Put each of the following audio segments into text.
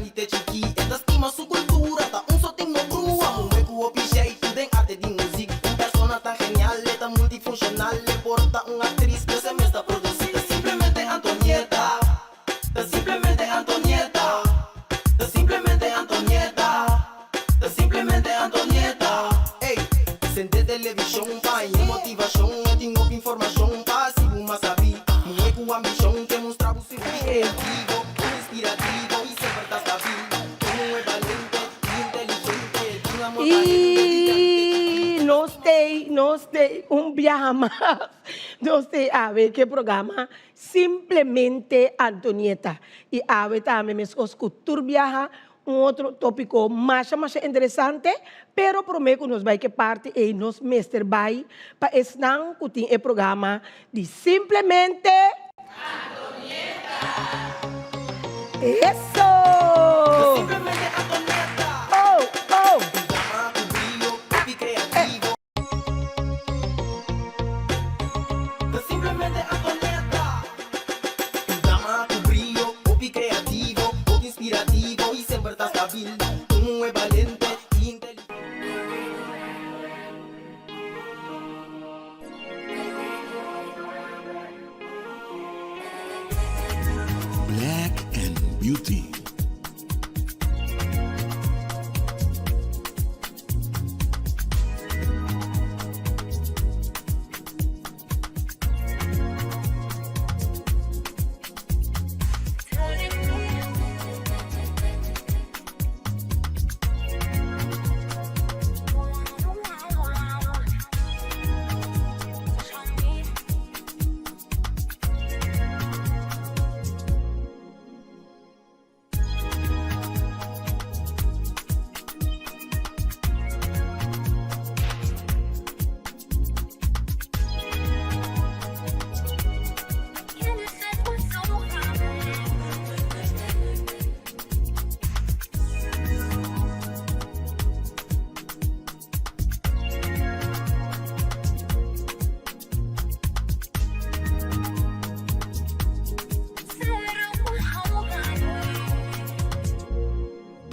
grandi te chikí. E ta stima su kultura, ta un sotin no brua. Muhé ku hopi jeitu den arte di muzik. Un persona tan genial, e ta multifunshonal. E por ta un aktris, pero e mes ta produsí. Ta simplemente Antonieta, ta simplemente Antonieta, ta simplemente Antonieta, ta simplemente Antonieta. Ey, sende televishon pa haña motivashon. E tin hopi informashon pa hasi bo mas sabí. Muhé ku ambishon ke mustra bo sirbi creativo, inspirativo i semper ta stabil. Un muhé balente i inteligente, tin amor pa hende di grandi te chikí. I nos tei, nos tei un biaha mas. Nos tei awe ke programa Simplemente Antonieta. I awe tambe meskos ku tur biaha un otro topiko masha masha interesante, pero prome ku nos bai ke parti ei nos mester bai pa esnan ku tin e programa di Simplemente Antonieta! Eso! Simplemente Antonieta! Oh, oh! Programa ku brio, hopi kreativo. Ta simplemente Antonieta. Un dama ku brio, hopi kreativo, hopi inspirativo i semper ta stabil. Un muhé balente i inteligente. Black and Beauty.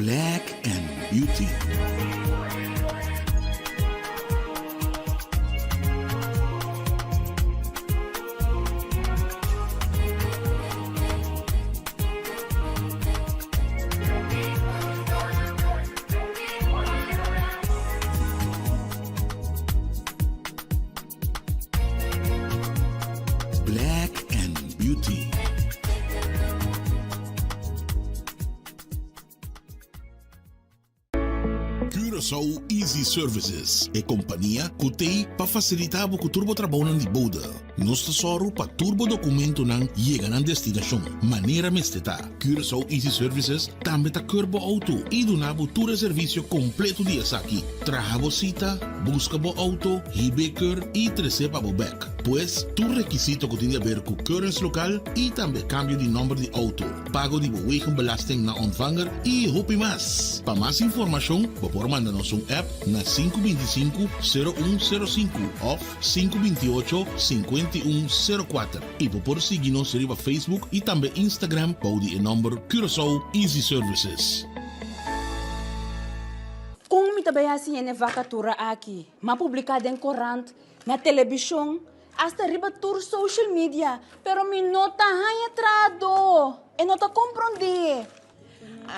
Black and Beauty. Black and Beauty. Curaçao Easy Services, e kompania ku t'ei pa fasilitá bo ku tur bo trabounan di bode. Nos ta sòru pa tur bo dokumentonan yega nan destinashon manera mester ta. Curaçao Easy Services tambe ta keur bo outo i duna bo tur e servisio kompleto di esaki. Traha bo sita, buska bo outo, hib'é keur i tres'é pa bo bèk. Pues, tur rekisito ku tin di aber ku keuringslokaal i tambe kambio di nòmber di outo, pago di bo wegenbelasting na ontvanger i hopi mas. Pa mas informashon bo por manda nos un app na 525 0105 òf 528 5104. I bo por sigui nos riba Facebook i tambe Instagram bou di e nòmber Curaçao Easy Services. Kon mi ta bai hasi hende vakatura aki? M'a publiká den korant, na telebishon, asta riba tur social media, pero mi no ta haña trahadó. E no ta komprondé.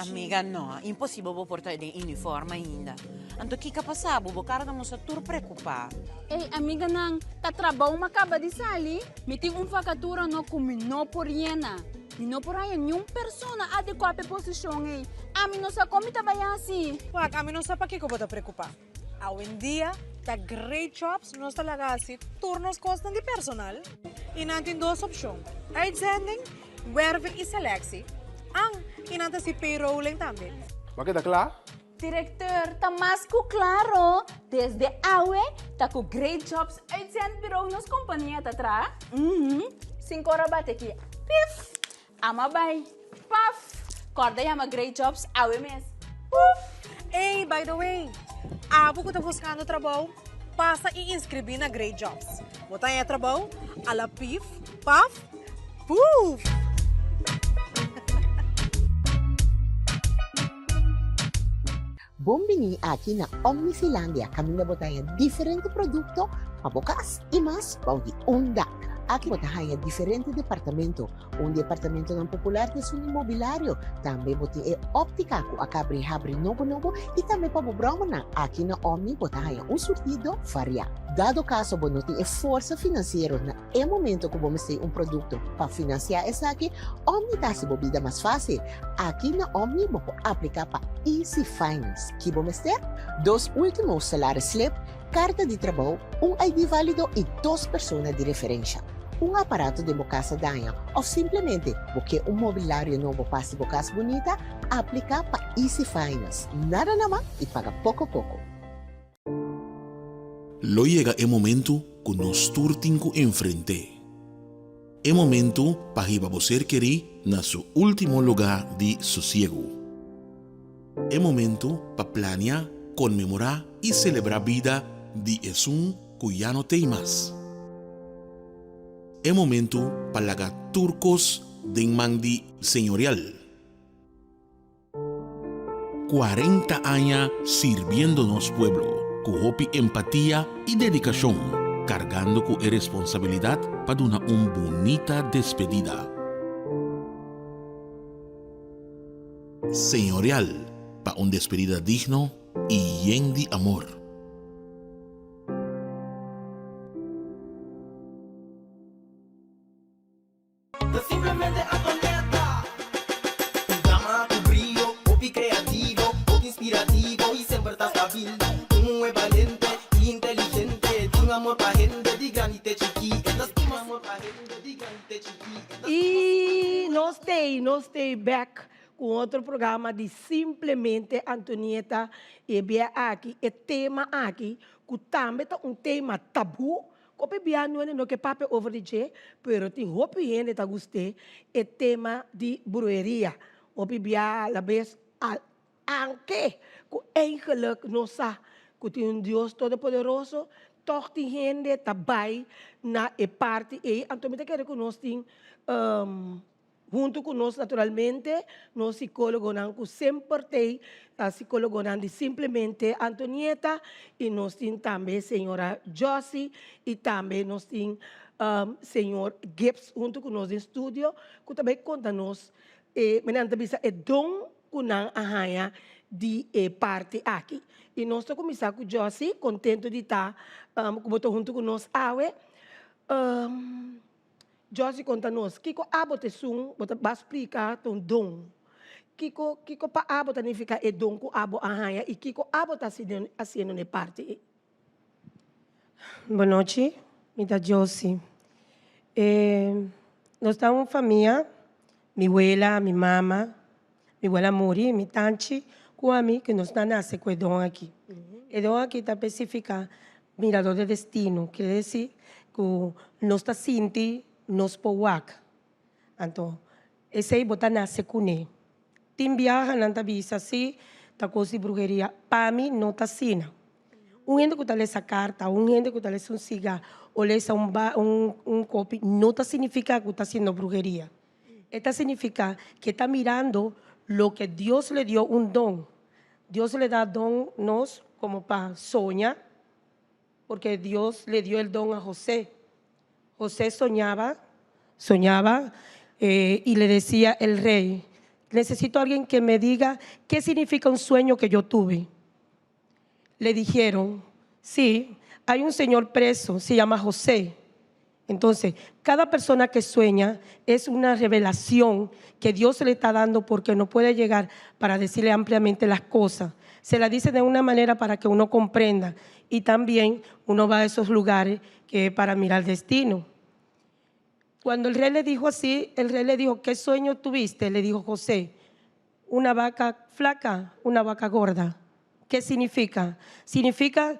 Amiga, no, imposibel bo por ta den uniform ainda. Anto kiko a pasa bo? Bo kara ta mustra tur preokupá. Ey, amiganan, ta trabou m'a kaba di sali. Mi tin un vakatura no ku mi no por yena. Mi no por haña niun persona adekuá pa e posishon ey. Ami no sa kon mi ta bai hasi. Wak, ami no sa pakiko bo ta preokupá. Awendia ta Great Jobs nos ta laga hasi tur nos kosnan di personal i nan tin dos opshon, uitzending, werving i selectie. An, i nan ta hasi payrolling tambe. Bo a keda kla? Directeur, ta mas ku klaro, desde awe ta ku Great Jobs Uitzendbureau nos kompania ta traha. Uhum, sin kora bate ki, pif! Ama bai, paf! Kòrda yama Great Jobs awe mes. Puf! Ey, by the way, abo ku ta buskando trabou, pasa i inskribí na Great Jobs. Bo ta haña trabou a la pif, paf, puf! Bon bini aki na Omnifilandia kaminda bo ta haña diferente produkto pa bo kas i mas bou di un dak. Aki bo ta haña diferente departamento. Un di e apartamentonan popular ta esun di mobilario. Tambe bo tin e óptika ku a kabri habri nobo nobo i tambe pa bo bròmernan. Aki na Omni bo ta haña un surtido variá. Dado kaso bo no tin e forsa finansiero na e momento ku bo mester un produkto pa finansiá esaki, Omni ta hasi bo bida mas fásil. Aki na Omni bo por apliká pa Easy Finance. Ki bo mester? Dos último salaris slip, karta di trabou, un ID válido i dos persona di referensha. Un aparato den bo kas a daña òf simplemente bo ke un mobilario nobo pa hasi bo kas bunita? Apliká pa Easy Finance. Nada na man i paga poko poko. Lo yega e momentu ku nos tur tin ku enfrent'é. E momentu pa hiba bo ser kerí na su último lugá di sosiegu. E momentu pa plania, konmemorá i selebrá bida di esun ku ya no t'ei mas. E momentu pa laga tur kos den man di Señorial. 40 aña sirbiendo nos pueblo ku hopi empatia i dedikashon, kargando ku e responsabilidat pa duna un bunita despedida. Señorial pa un despedida digno i yen di amor. Ta simplemente Antonieta. Un dama ku brio, hopi kreativo, hopi inspirativo i semper ta stabil. Un muhé balente i inteligente, tin amor pa hende di grandi te chikí. E ta stima amor pa hende di grandi te chikí. E ta stima I nos t'ei, nos t'ei bek ku un otro programa di Simplemente Antonieta. I e bia aki, e tema aki, ku tambe ta un tema tabú, Hopi bia nuende no ke papia over di dje, pero tin hopi hende ta gust'é e tema di bruheria. Hopi bia la bes al anke ku eigenlik nos sa ku tin un Dios Todopoderoso, tòg tin hende ta bai na e parti ei. Anto mi ta kere ku nos tin Huntu ku nos naturalmente nos sikólogonan ku semper t'ei ta sikólogonan di Simplemente Antonieta i nos tin tambe señora Jossy i tambe nos tin señor Gibbs huntu ku nos den studio ku ta bai konta nos e nan ta bisa e don ku nan a haña di e parti aki. I nos ta kuminsá ku Jossy, kontento di ta ku bo ta huntu ku nos awe. Josie konta nos, kiko abo ta esun bo ta ba splika ta un don? Kiko kiko pa abo ta nifiká e don ku abo a haña i kiko abo ta hasiendo na e parti ei? Bonochi, mi ta Josie. E nos ta un famia, mi wela, mi mama, Mi wela muri, mi tanchi ku ami ku nos na nase ku e don aki. E don aki ta spesifiká mirador de destino, kere desi ku nos ta sinti nos por wak. Anto esei bo ta nase kuné. Tin biaha nan ta bisa si ta kos di bruheria, pa mi no ta asina. Un hende ku ta lesa karta, un hende ku ta lesa un siga o lesa un kopi no ta signifiká ku ta hasiendo bruheria. E ta significa que ta mirando loke Dios le dio un don. Dios le da don nos como pa soña, porque Dios le dio el don a José. José soñaba, soñaba y le decía el rey, necesito alguien que me diga qué significa un sueño que yo tuve. Le dijeron, sí, hay un señor preso, se llama José. Entonces, cada persona que sueña es una revelación que Dios le está dando porque no puede llegar para decirle ampliamente las cosas. Se la dice de una manera para que uno comprenda y también uno va a esos lugares que es para mirar destino. Cuando el rey le dijo así, el rey le dijo, ¿qué sueño tuviste? Le dijo José, una vaca flaca, una vaca gorda. ¿Qué significa? Significa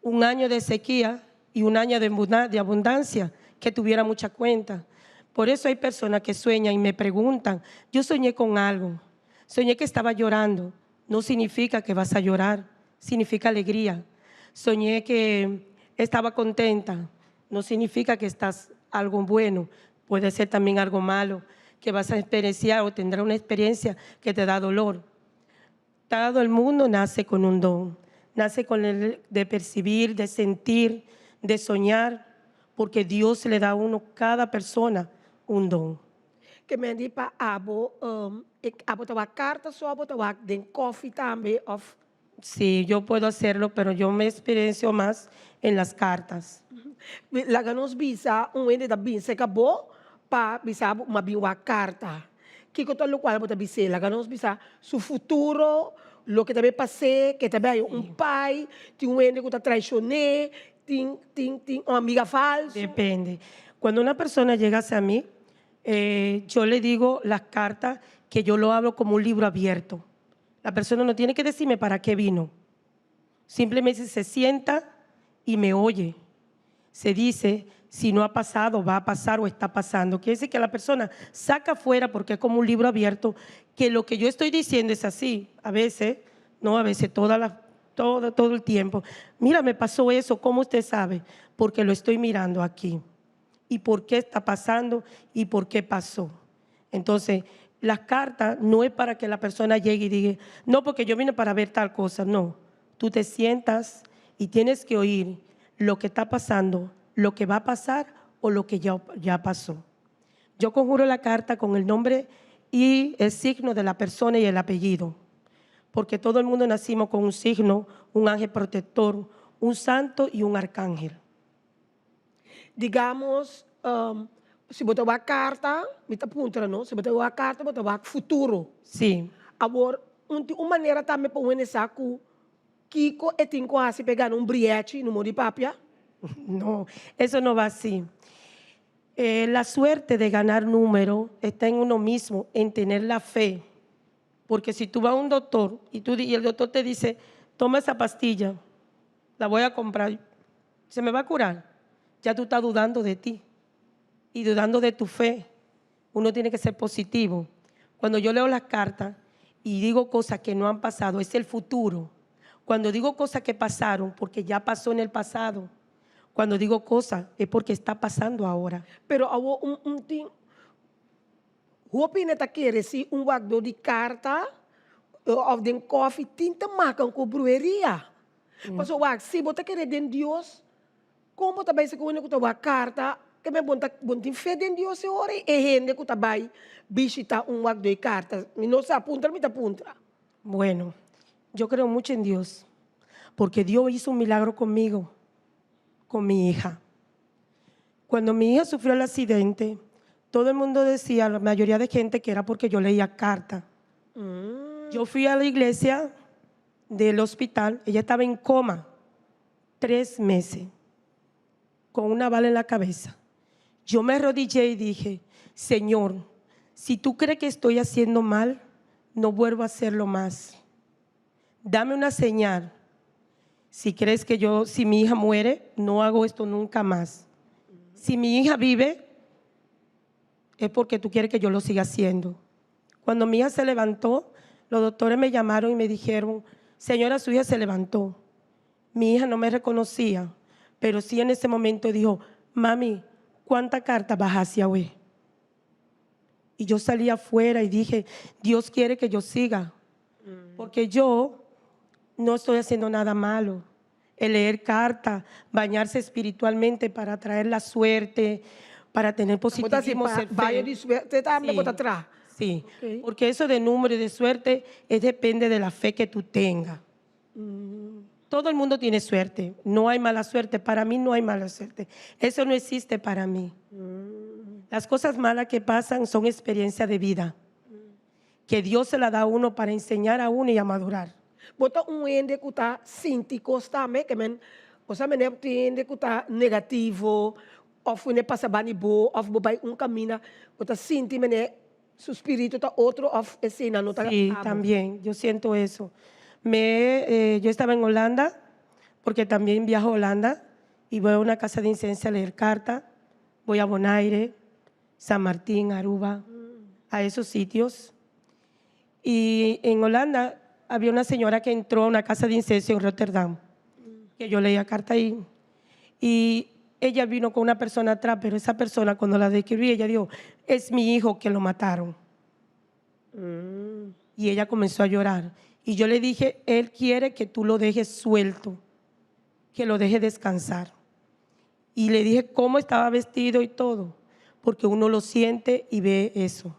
un año de sequía y un año de abundancia, que tuviera mucha cuenta. Por eso hay personas que sueñan y me preguntan, yo soñé con algo, soñé que estaba llorando. No significa que vas a llorar, significa alegría. Soñé que estaba contenta, no significa que estás algo bueno, puede ser también algo malo, que vas a experienciar o tendrá una experiencia que te da dolor. Todo el mundo nace con un don, nace con el de percibir, de sentir, de soñar, porque Dios le da a uno, cada persona, un don. Ke men di pa abo, um, abo ta wak karta so abo ta wak den koffie tambe of Sí, yo puedo hacerlo, pero yo me experiecio más en las cartas. Laga nos bisa un hende ta bin serka bo pa bisa bo m'a bin wak karta. Kiko ta lokual bo ta bis'é? Laga nos bisa su futuro, loke ta bay pas'é, ke ta bay haña un pai, tin un hende ku ta traishon'é, tin tin tin un amiga falso. Depende. Cuando una persona llega hacia mí, eh, yo le digo las cartas que yo lo abro como un libro abierto. La persona no tiene que decirme para qué vino. Simplemente se sienta y me oye. Se dice si no ha pasado, va a pasar o está pasando. Quiere decir que la persona saca afuera, porque es como un libro abierto, que lo que yo estoy diciendo es así. A veces, no a veces, toda la, todo, todo el tiempo. Mira, me pasó eso, ¿cómo usted sabe? Porque lo estoy mirando aquí. ¿Y por qué está pasando? ¿Y por qué pasó? Entonces, las cartas no es para que la persona llegue y diga, no, porque yo vine para ver tal cosa. No, tú te sientas y tienes que oír lo que está pasando, lo que va a pasar o lo que ya, ya pasó. Yo conjuro la carta con el nombre y el signo de la persona y el apellido, porque todo el mundo nacimos con un signo, un ángel protector, un santo y un arcángel. Digamos, um, si bo ta wak karta, mi ta puntra no, si bo ta wak karta bo ta wak futuro. Sí. Awor, un tin un manera tambe pa un hende sa ku kiko e tin ku hasi pa e gana un briechi no mor di papia? No, eso no va así. Eh, la suerte de ganar número está en uno mismo, en tener la fe. Porque si tú vas a un doctor y, tú, y el doctor te dice, toma esa pastilla, la voy a comprar, se me va a curar. Ya tú estás dudando de ti y dudando de tu fe. Uno tiene que ser positivo. Cuando yo leo las cartas y digo cosas que no han pasado, es el futuro. Cuando digo cosas que pasaron, porque ya pasó en el pasado. Cuando digo cosas, es porque está pasando ahora. Pero awor un un tin hopi hende ta kere si un wakdó di karta òf den kòfi tin ta makan ku bruheria. Pasobra wak si bo ta kere den Dios, kon bo ta bai si ku hende ku ta wak karta ke men bon ta bon tin fe den Dios e ora e hende ku ta bai bishita un wakdó di karta? Mi no sa puntra mi ta puntra. Bueno, yo creo mucho en Dios, porque Dios hizo un milagro conmigo, con mi hija. Cuando mi hija sufrió el accidente, todo el mundo decía, la mayoría de gente, que era porque yo leía carta. Yo fui a la iglesia del hospital, ella estaba en coma 3 meses, con una bala en la cabeza. Yo me arrodillé y dije, Señor, si tú crees que estoy haciendo mal, no vuelvo a hacerlo más. Dame una señal. Si crees que yo, si mi hija muere, no hago esto nunca más. Si mi hija vive, es porque tú quieres que yo lo siga haciendo. Cuando mi hija se levantó, los doctores me llamaron y me dijeron, señora, su hija se levantó. Mi hija no me reconocía, pero sí en ese momento dijo, mami, ¿cuánta carta vas hacia hoy? Y yo salí afuera y dije, Dios quiere que yo siga, porque yo no estoy haciendo nada malo. El leer carta, bañarse espiritualmente para traer la suerte, para tener positivismo, ser fe. Baño di suerte tambe Sí. bo ta traha. Sí, porque eso de número y de suerte es depende de la fe que tú tengas. Todo el mundo tiene suerte, no hay mala suerte. Para mí no hay mala suerte. Eso no existe para mí. Las cosas malas que pasan son experiencia de vida, que Dios se la da a uno para enseñar a uno y a madurar. Bo ta un hende ku ta sinti kos tambe, ke men, osea mene tin hende ku ta negativo, òf ku pasa bani bo, òf bo bai un kaminda, bo ta sinti mene su spiritu ta otro òf esei no ta Sí, abo. también, yo siento eso. Yo estaba en Holanda, porque también viajo a Holanda y voy a una casa de incienso a leer carta. Voy a Bonaire, San Martín, Aruba, a esos sitios. Y en Holanda había una señora que entró a una casa de incienso en Rotterdam, que yo leía carta ahí. Y ella vino con una persona atrás, pero esa persona cuando la describí, ella dijo, es mi hijo que lo mataron. Y ella comenzó a llorar. Y yo le dije, él quiere que tú lo dejes suelto, que lo deje descansar. Y le dije cómo estaba vestido y todo, porque uno lo siente y ve eso.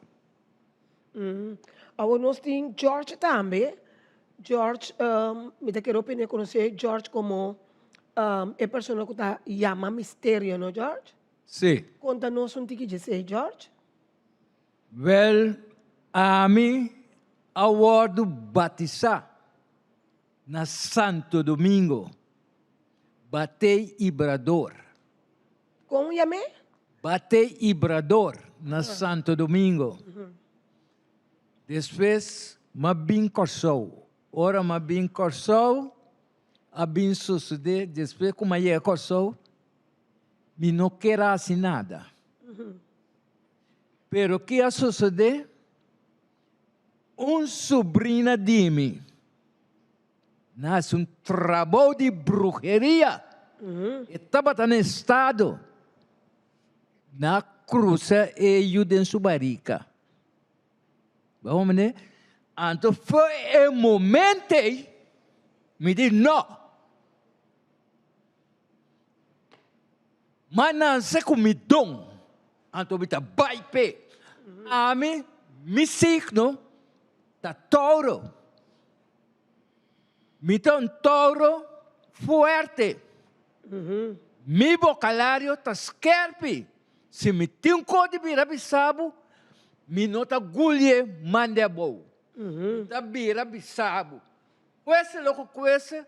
Awor nos tin George tambe. George, mi ta kere opinia konosé George komo e persona ku ta yama misterio, no George? Sí. Konta nos un tiki djesei, George. Wèl, ami a wòrdu batisá na Santo Domingo, Batey Ibrador. Kon yam'é? Batey Ibrador na Santo Domingo. Despues m'a bin Kòrsou. Ora m'a bin Kòrsou, a bin sosodé despues ku m'a yega Kòrsou, mi no ker a hasi nada. Pero ki a sosodé? Un subrina di mi na hasi un trabou di bruheria. E tabata na estado. Na krusa e yu den su barika. Bo comprende? Anto for e momento ei mi di no. M'a nanse ku mi don, anto mi ta bai p'e. Ami, mi signo ta Tauro. Mi ta un Tauro fuerte. Mi bokalario ta skerpi. Si mi tin kos di bira bisa bo, mi no ta gulie mande abou. Mi ta bira bisa bo. Kuese loko kuese.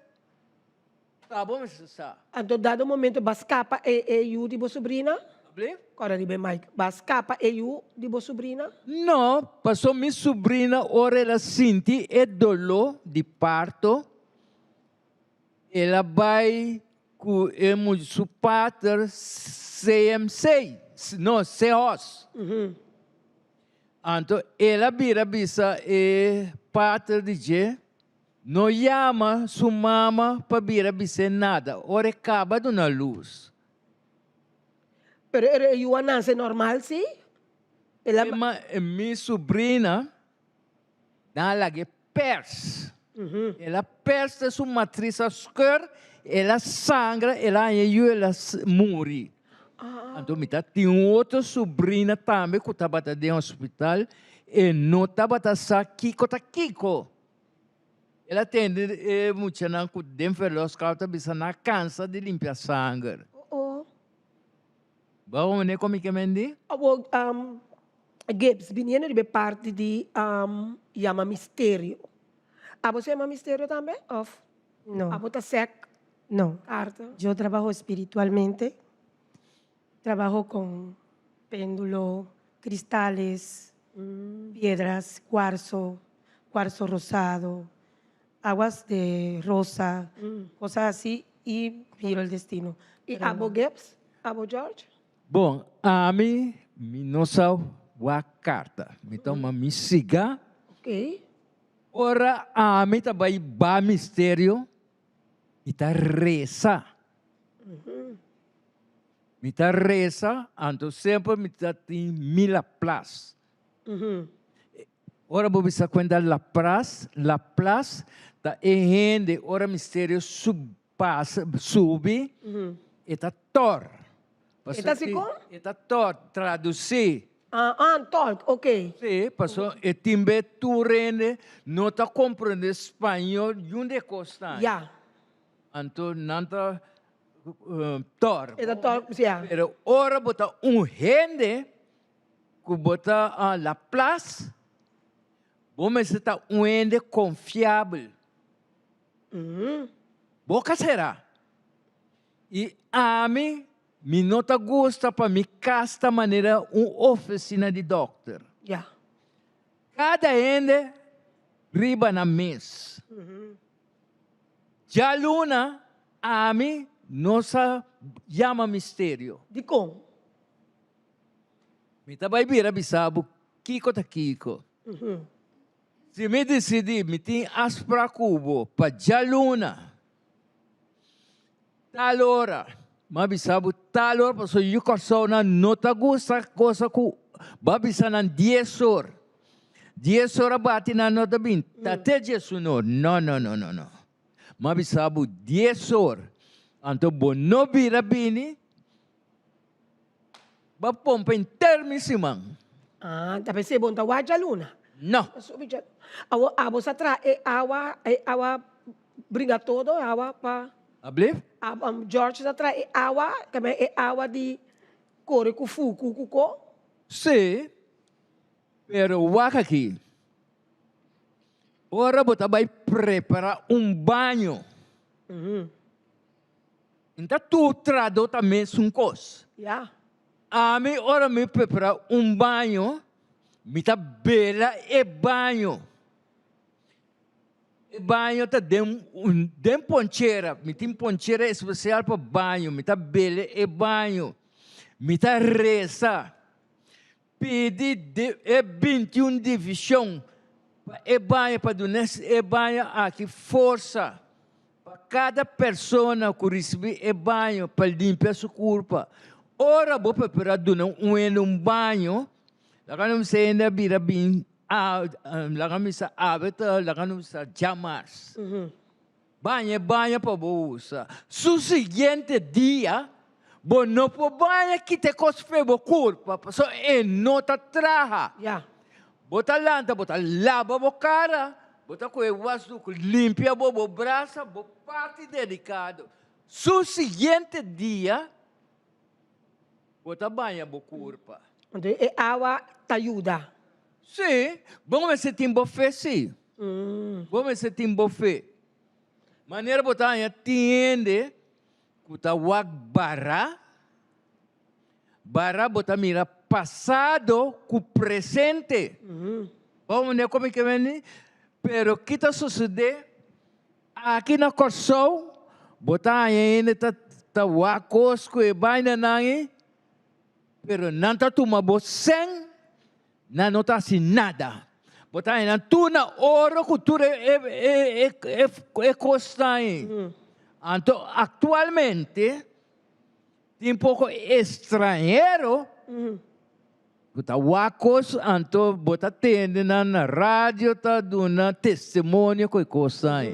Ta bo mester sa. Anto dado momento ba skapa e e yu di bo subrina? Able? Kòrda riba e mic. Ba skapa e yu di bo subrina? No, paso mi subrina ora el a sinti e doló di parto, el a bai ku e su pater CMC, no, CEHOS. Anto el a bira bisa e pater di dje, No yama su mama pa bira bis'é nada ora e kaba duna lus. Pero e yu a nase normal si? El a. Ma mi subrina nan a lag'é pers. El a pers te su matris a skeur, el a sangra, el a haña yu, el a muri. Anto mi ta tin un otro subrina tambe ku tabata den hospital, e no tabata sa kiko ta kiko. El a tende e muchanan ku den verloskamer ta bisa nan a kansa di limpia sanger. Oh. Bo a wone kon mi ke mendi? Awor, Gibbs, biniendo riba e parti di yama misterio. Abo sa yama misterio tambe of No. abo ta sek No. karta? Yo trabajo espiritualmente. Trabajo con péndulo, cristales, piedras, cuarzo, cuarzo rosado, aguas de rosa, cosas así y miro el destino. Y abo Gibbs? Abo George? Bon, ami mi no sa wak karta. Mi tuma mi siga. Ok. Ora ami ta bai ba misterio, mi ta resa. Mi ta resa, anto semper mi ta tin mi Laplas. Ora bo bisa cuenta Lapras, Laplas ta e hende ora misterio sub pasa, subi, e ta tor. E ta si con? E ta tor, traduci. Ah, ah, tolk, ok. Si, paso e tin be tur hende no ta comprende spañol, yun de cosnan. Ya. Anto nan ta tòr. E ta tòr, ya. Pero ora bo ta un hende ku bo ta la plas, bo mester ta un hende konfiabel. Bo ka sera. I ami, mi no ta gusta pa mi kas ta manera un ofisina di dòkter. Ya. Kada hende riba nan mes. Djaluna ami no sa yama misterio. Dikon? Mi ta bai bira bisa bo kiko ta kiko. Si mi disidí mi tin afsprak ku bo pa djaluna tal ora, mi a bisa bo tal ora pasobra yu Kòrsounan no ta gusta kosa ku bo a bisa nan dies or. Dies ora bati nan no ta bin, ta te diesun or. No, no, no, no, no. M'a bisa bo dies or, anto bo no bira bini, Bo a pompa henter mi siman. Ah, ta pensé bo no ta wak djaluna. No. Ta subi djaluna. Awor abo sa traha e awa, e awa bringa todo, e awa pa. Ablief? George sa traha e awa, tambe e awa di kore ku fuku ku ko. Sí, pero wak aki. Ora bo ta bai prepara un baño. N ta tur trado ta mesun kos. Ya. Ami ora mi prepara un baño, mi ta bela e baño. E baño ta den un den ponchera, mi tin ponchera espesial pa baño, mi ta bela e baño. Mi ta resa, pidi e bintiun divishon pa e baño, pa duna e baño aki forsa. Pa kada persona ku risibí e baño pa limpia su kurpa. Ora bo prepará duna un hende un baño, laga nos bisa hende a bira bin laga nos bisa awe ta laga nos bisa djamars. Baña e baño pa bo usa. Su siguiente dia bo no por baña kita e kos fe bo kurpa pasobra e no ta traha. Bo ta lanta, bo ta laba bo kara, bo ta kohe wasduk limpia bo bo brasa, bo parti delikado. Su siguiente dia, bo ta baña bo kurpa. Anto e awa ta yuda? Sí, bo mester tin bo fe sí. Bo mester tin bo fe. Manera bo ta haña tin hende ku ta wak bara. Bara bo ta mira pasado ku presente. Bo mane komo ke meni? Pero ki ta sosodé aki na Kòrsou? Bo ta haña hende ta ta wak kos ku e bainanan ei, pero nan ta tuma bo sèn, nan no ta hasi nada. Bo ta haña nan tur na oro ku tur e e e e kosnan ei. Anto aktualmente Tin poko estranhero ku ta wak kos, anto bo ta tende nan na radio ta duna testimonio ku e kosnan ei.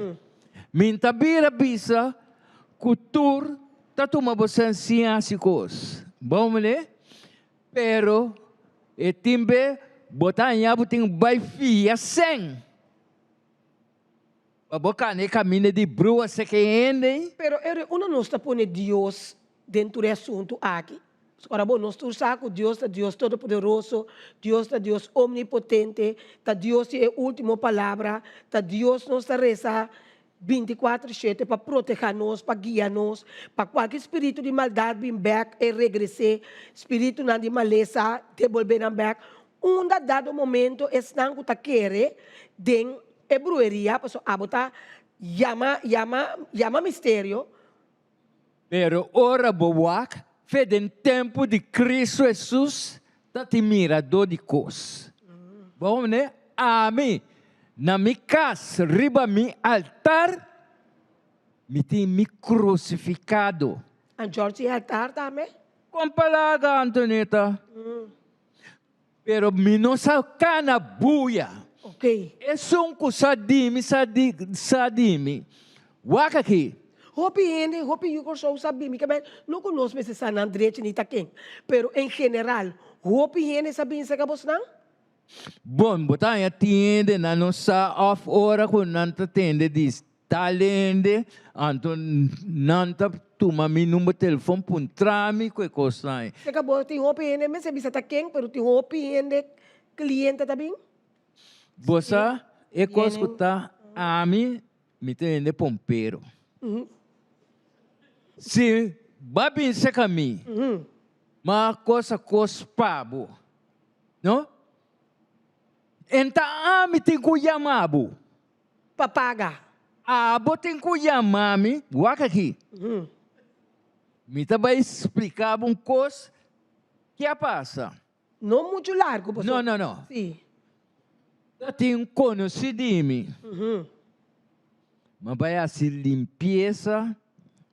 Mi ta bira bisa ku tur ta tuma bo sensia hasi kos. Bon mene? Pero e tin be bo ta haña bo tin bai fia sèn. Pa bo cana e caminda di brua seke hende ei. Pero ere unda nos ta pone Dios den tur e asuntu aki? Ora bo, nos tur sa ku Dios ta Dios Todopoderoso, Dios ta Dios Omnipotente, ta Dios tin e ultimo palabra, ta Dios nos ta resa binticuatro shete pa proteha nos, pa guia nos, pa kualke spiritu di maldat bin bek e regres'é, spiritunan di malesa debolbé nan bek. Unda dado momento esnan ku ta kere den E brueria, pasobra abo ta yama, yama, yama misterio. Pero ora bo wak fe den tempu di Cristo Jesus ta tin miradó di kos. Bo hombre, ami na mi kas riba mi altar mi tin mi krusifikado. An George e altar tambe? Kon palaga, Antonieta? Pero mi no sa cana buya. Ok. Esun cu sa di mi sa di sa di mi. Wak aki. Hopi hende, hopi yu Kòrsou sa bini ke men no ku nos mester sa nan drechi ni ta ken, pero en general hopi hende sa bini serka bosnan? Bon, bo ta haña tin hende nan no sa òf ora ku nan ta tende di Tal hende, anto nan ta tuma mi number telefon puntra mi ku e kosnan ei. Seka bo tin hopi hende mester bisa ta ken pero tin hopi hende kliente ta bin. Bo sa e kos ku ta ami mi ta hende pompero. Si bo a bin seka mi ma kos a kos pa bo no enta ami tin ku yama bo. Pa paga. Abo tin ku yama mi. Wak aki. Mi ta bai splika bo un kos ke a pasa. No muchu largu pasobra. No, no, no. Si. Ta tin un konosí di mi. Mi a bai hasi limpiesa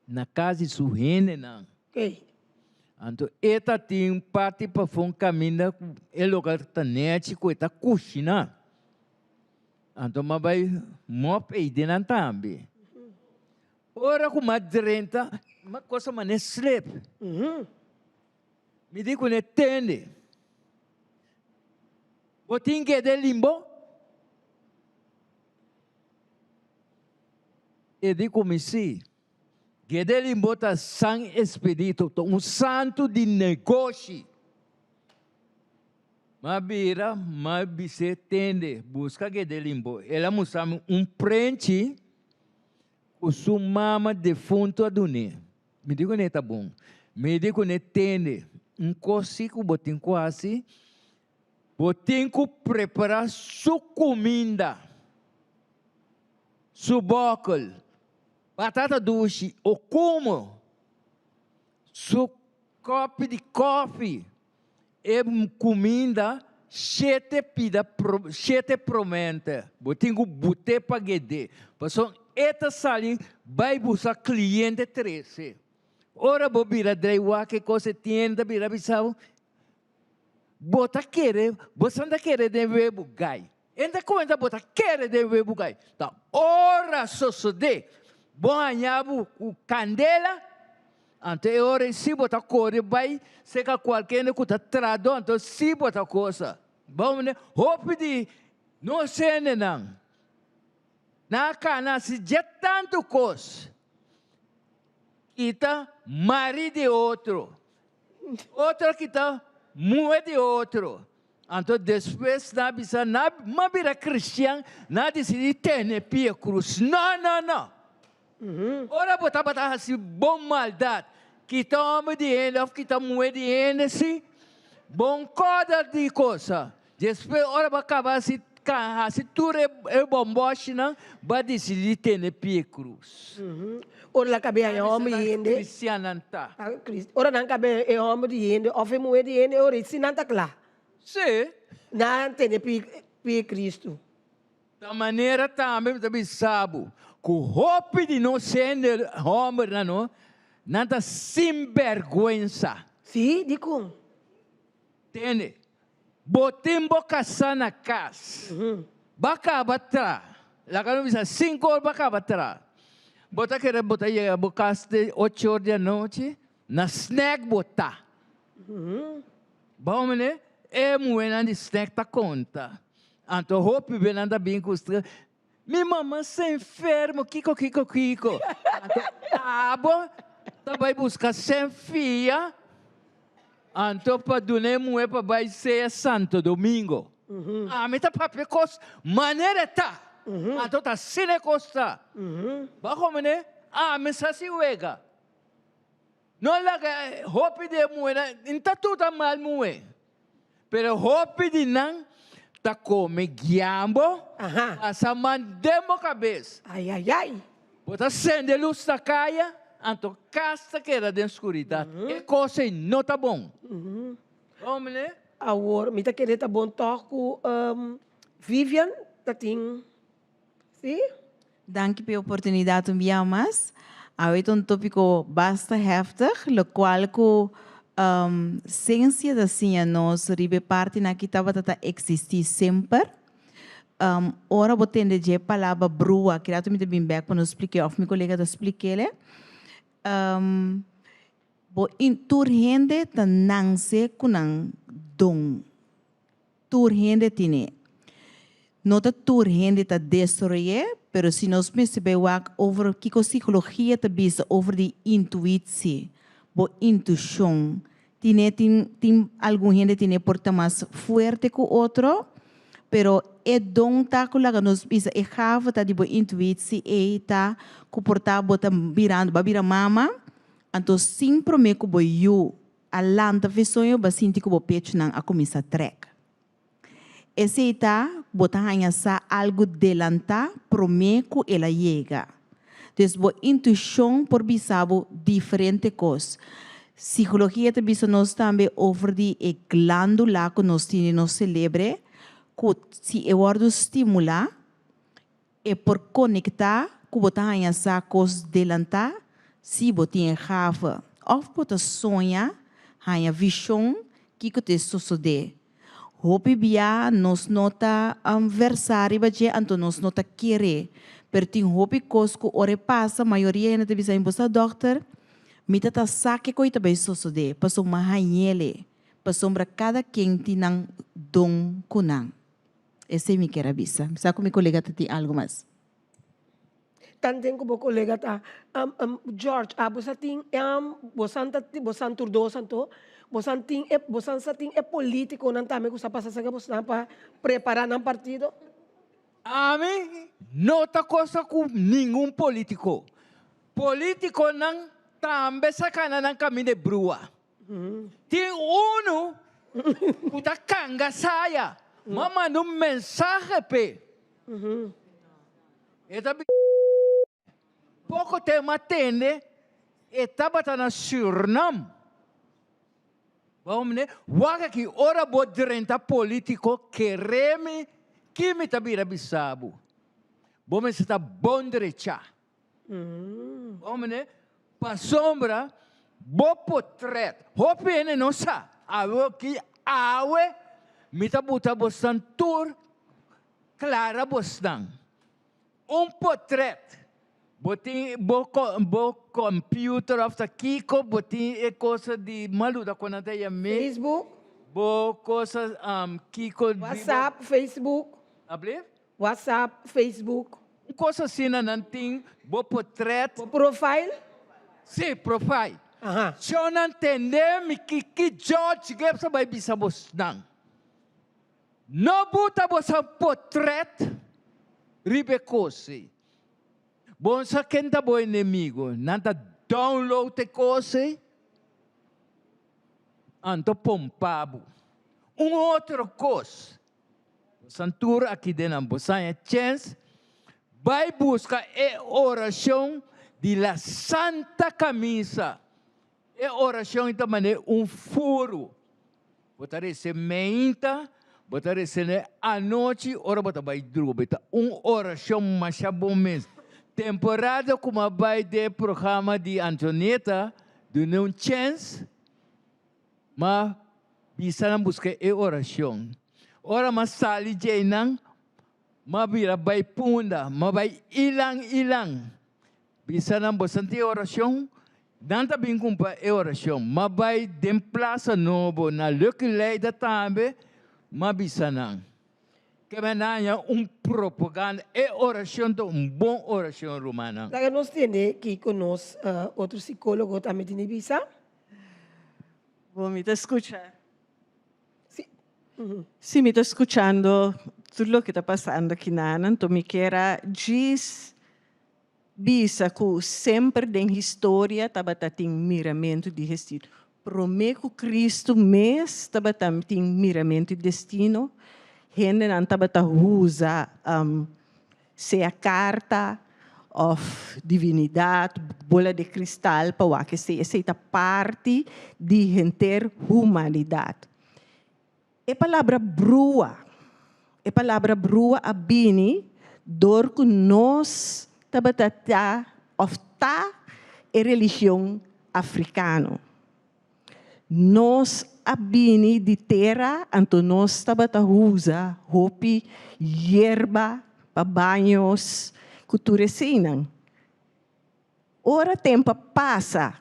na kas di su hendenan. Oké. Anto e ta tin un parti pafó un kaminda ku e lokal ta nèchi ku e ta kushiná. Anto m'a bai mòp ei den nan tambe. Ora ku m'a drenta, m'a kosa manera slep. Mi di kuné, Tende, bo tin keda limbo? E di ku mi, Sí. Gede limbo ta San Expedito, ta un santu di negoshi. M'a bira, m'a bis'é, Tende, buska Gede limbo. El a mustra mi un prenchi ku su mama defuntu a dun'é. Mi di kuné ta bon. Mi di kuné, Tende, un kos si ku bo tin ku hasi, bo tin ku prepará su kuminda, su bòkel, batata dushi o kumo, su kòpi di kòfi. E kuminda shete pida shete promente bo tin ku bute pa gede pasobra e ta sali bai buska kliente trese. Ora bo bira drei wak e kos e tienda bira bisa bo, bo ta kere bo san ta kere den webu gai. E ta kuenta bo ta kere den webu gai. Ta ora sosode bo haña bo ku kandela Anto e ora ei si bo ta kore bai serka kualke hende ku ta trado, anto si bo ta kosa. Bo mende hopi di nos hendenan nan a kana hasi dje tantu kos, kita mari di otro, otro a kita muhe di otro. Anto despues nan a bisa nan a bira kristian, nan a disidi tene pia krus. No, no, no! Ora bo tabata hasi bon maldat, kita homber di hende of kita muher di hende si, bon koda di kosa. Despues ora bo a kaba hasi hasi tur e bomboshinan, bo a disidi tene pie krus. Ora nan kabe haña homber di hende. Kristiannan ta. Ora nan kabe e homber di hende of e muher di hende, ora si nan ta kla. Si. Nan tene pie Kristu. Ta manera tambe mi ta bisa bo ku hopi di nos hende hòmbernan no, nan ta sinbèrgwensa. Sí, dikon? Tende, bo tin bo kasá na kas, bo a kaba tra, laga nos bisa sinku or bo a kaba tra, bo ta kere bo ta yega bo kas te ocho or di anochi, na snèk bo ta. Bo mene, e muhénan di snèk ta konta. Anto hopi be nan ta bin ku stra, Mi mama sta enfermo, kiko, kiko, kiko. Anto abo ta bai buska sen fia, anto pa duna e muhé pa bai sea Santo Domingo. Ami ta papia kos manera e ta, anto ta asina e kos ta. Bo a komprende? Ami sa si wega. No laga hopi di e muhénan, n ta tur ta mal muhé, pero hopi di nan ta kome giambo, pasa man den bo kabes. Ai ai ai. Bo ta sende lus na kaya, anto kas ta keda den skuridat. E kos ei no ta bon. Hombre. Awor mi ta kere ta bon tòg ku Vivian ta tin, si? Danki p'e oportunidat un bia mas. Awe ta un tópiko basta heftig, lokual ku sensia ta siña nos riba e partinan ki tabata ta eksistí semper. Ora bo tende dje palabra brua, ki rato mi ta bin bèk pa nos splik'é òf mi kolega ta splik'é. Bo tur hende ta nanse ku nan don. Tur hende tine. No ta tur hende ta desaroy'é, pero si nos mester bai wak over kiko psikologia ta bisa over di intuitsie, bo intushon, tine tin tin algun hende tine por ta mas fuerte ku otro, pero e don ta ku laga nos bisa e gave ta di bo intuitsie ei ta ku por ta bo ta birando bo a bira mama, anto sin promé ku bo yu A lanta fe soño bo a sinti ku bo pechunan a kuminsá trèk. Esei ta ku bo ta haña sa algu delantá promé ku el a yega. Dus bo intuishon por bisa bo diferente kos. Sikologia ta bisa nos tambe over di e glándula ku nos tin den nos selebre ku si e wòrdu stimulá E por konektá ku bo ta haña sa kos delantá si bo tin e gave òf bo ta soña haña vishon kiko ta e sosodé. Hopi bia nos no ta versá riba dje anto nos no ta ker'é. Pero tin hopi kos ku ora e pasa mayoria hende ta bisa mi bo sa dòkter mi ta ta sa ke koi ta bai sosodé pasobra mi a hañ'el pasobra kada ken tin nan don ku nan. Esei mi kier a bisa. Mi sa ku mi kolega ta tin algu mas. Tanten ku bo kolega ta George abo sa tin bosan ta bosan tur dos anto bosan tin e bosan sa tin e politikonan tambe ku sa pasa serka bosan pa prepara nan partido? Ami no ta kosa ku ningun politiko. Politikonan tambe sa kana nan kaminda e brua. Tin unu ku ta kanga saya. M'a manda un mensahe p'e. E ta bisa, Poko tempu a tende e tabata na Surnam. Bo mende, wak aki ora bo drenta politico kere mi ki mi ta bira bisa bo. Bo mester ta bon drecha. Bo mende, pasobra bo potret, hopi hende no sa, awe aki awe mi ta buta bosnan tur Clara bosnan. Un potret. Bo tin bo bo computer of ta kico bo tin e cosa di maluda cu nan ta yam'é. Facebook. Bo cosa kico di. WhatsApp, Facebook. Ablief? WhatsApp, Facebook. Un cosa asina nan tin bo potret. Bo profile? Si, profile. Aha. Show nan tende mi ki ki George Gibbs a bay bisa bosnan. No buta boso potret riba e kos ei. Bo no sa ken ta bo enemigo. Nan ta download e kos ei, anto pompa bo. Un otro kos, bosan tur aki den nan bo haña chens, bai buska e orashon di la Santa Camisa. E orashon ei ta manera un furu. Bo ta rese meinta, bo ta rese ne anochi ora bo ta bai drumi. Ta un orashon masha bon mes. Temporada ku mi a bai den e programa di Antonieta dun'e un chèns, m'a bisa nan buska e orashon. Ora m'a sali djeinan, m'a bira bai Punda, m'a bai ilan ilan. Bisa nan bo santi e orashon, nan ta bin kumpra e orashon. M'a bai den Plaza Nobo na Lucky Leida tambe, m'a bisa nan. Ke mi a haña un propaganda. E orashon ta un bon orashon, rumannan. Laga nos tende kiko nos otro psicologo tambe tin di bisa. Bo mi ta skucha. Si. Si mi ta skuchando tur loke ta pasando akinan, anto mi kier a djis Bisa ku semper den historia tabata tin miramentu di destino. Promé ku Kristu mes tabata tin miramentu di destino, hendenan tabata usa sea karta òf divinidat, bola di kristal pa wak esei. Esei ta parti di henter humanidat. E palabra brua, e palabra brua a bini dor ku nos tabata ta òf ta e religion afrikano. Nos a bini di tera anto nos tabata usa hopi yerba pa baños ku tur eseinan. Ora tempu a pasa,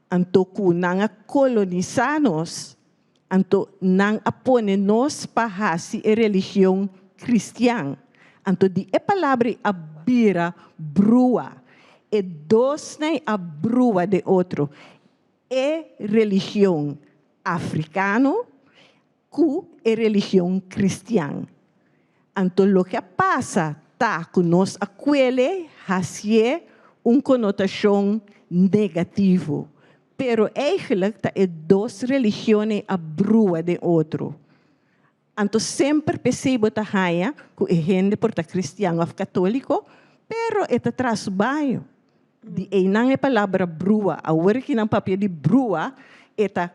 anto ku nan a kolonisá nos, anto nan a pone nos pa hasi e religion kristian. Anto di e palabra ei a bira brua. E dosnan ei a brua den otro, e religion afrikano ku e religion kristian. Anto loke a pasa ta ku nos a kuele hasié un konotashon negativo, pero eigenlijk ta e dos religionnan a brua den otro. Anto semper p'esei bo ta haña ku e hende por ta kristian òf katóliko, pero e ta traha su baño. Di einan e palabra brua. Awor ki nan papia di brua, e ta.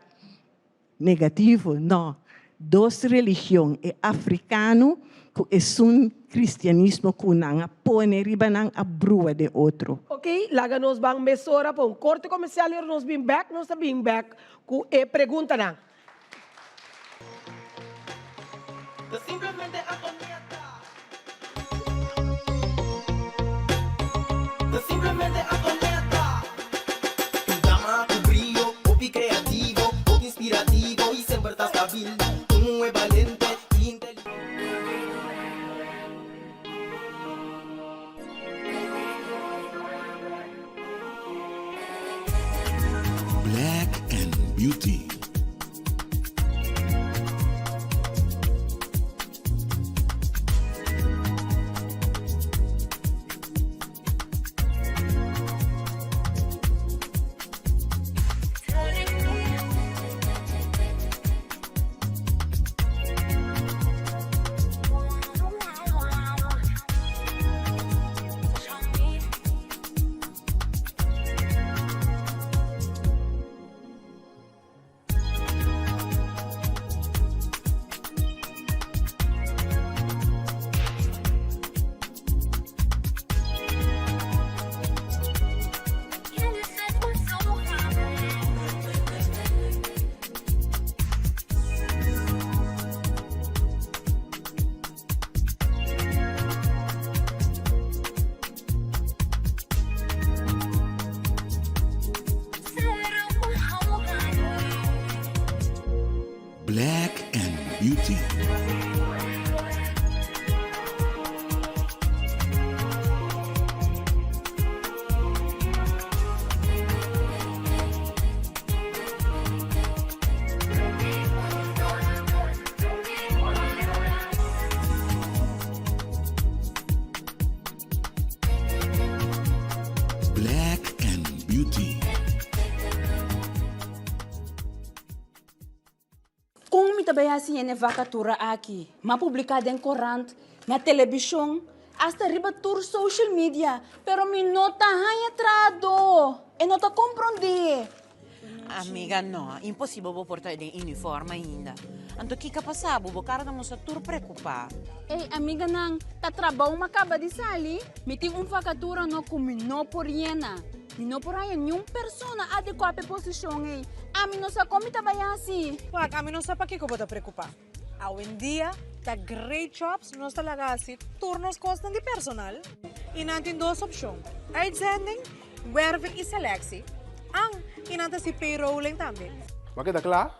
Negativo, no. Dos religion, e africano cu esun cristianismo cu nan a pone riba nan a brua den otro. Ok, laga nos ban mesora pa un corte comercial y ora nos bin bek, nos ta bin bek cu e preguntanan. Ta simplemente Antonieta. Ta simplemente Antonieta. Un dama ku brio, hopi kreativo, hopi inspirativo i semper ta stabil. Un muhé balente i inteligente. Black and Beauty. Black and Beauty. Black and Beauty. Kon mi ta bai hasi hende vakatura aki? M'a publiká den korant, na telebishon, asta riba tur social media, pero mi no ta haña trahadó. E no ta komprondé. Amiga, no, imposibel bo por ta den uniform ainda. Anto kiko a pasa bo? Bo kara ta mustra tur preokupá. Ey, amiganan, ta trabou m'a kaba di sali. Mi tin un vakatura no ku mi no por yena. Mi no por haña niun persona adekuá pa e posishon ei. Ami no sa kon mi ta bai hasi. Wak, ami no sa pakiko bo ta preokupá. Awendia ta Great Jobs nos ta laga hasi tur nos kosnan di personal i nan tin dos opshon, uitzending, werving i selectie, an i nan ta hasi payrolling tambe. Bo a keda kla?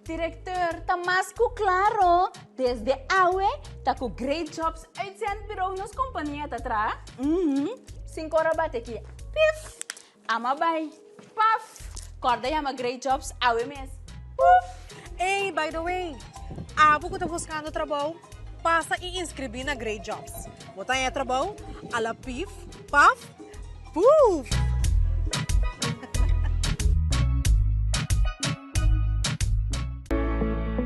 Directeur, ta mas ku klaro, desde awe ta ku Great Jobs Uitzendbureau nos kompania ta traha. Uhum, sin kor a bati aki, pif! Ama bai, paf! Kòrda yama Great Jobs awe mes, puf! Ey, by the way, abo ku ta buskando trabou, pasa i inskribí na Great Jobs. Bo ta haña trabou a la pif, paf, puf!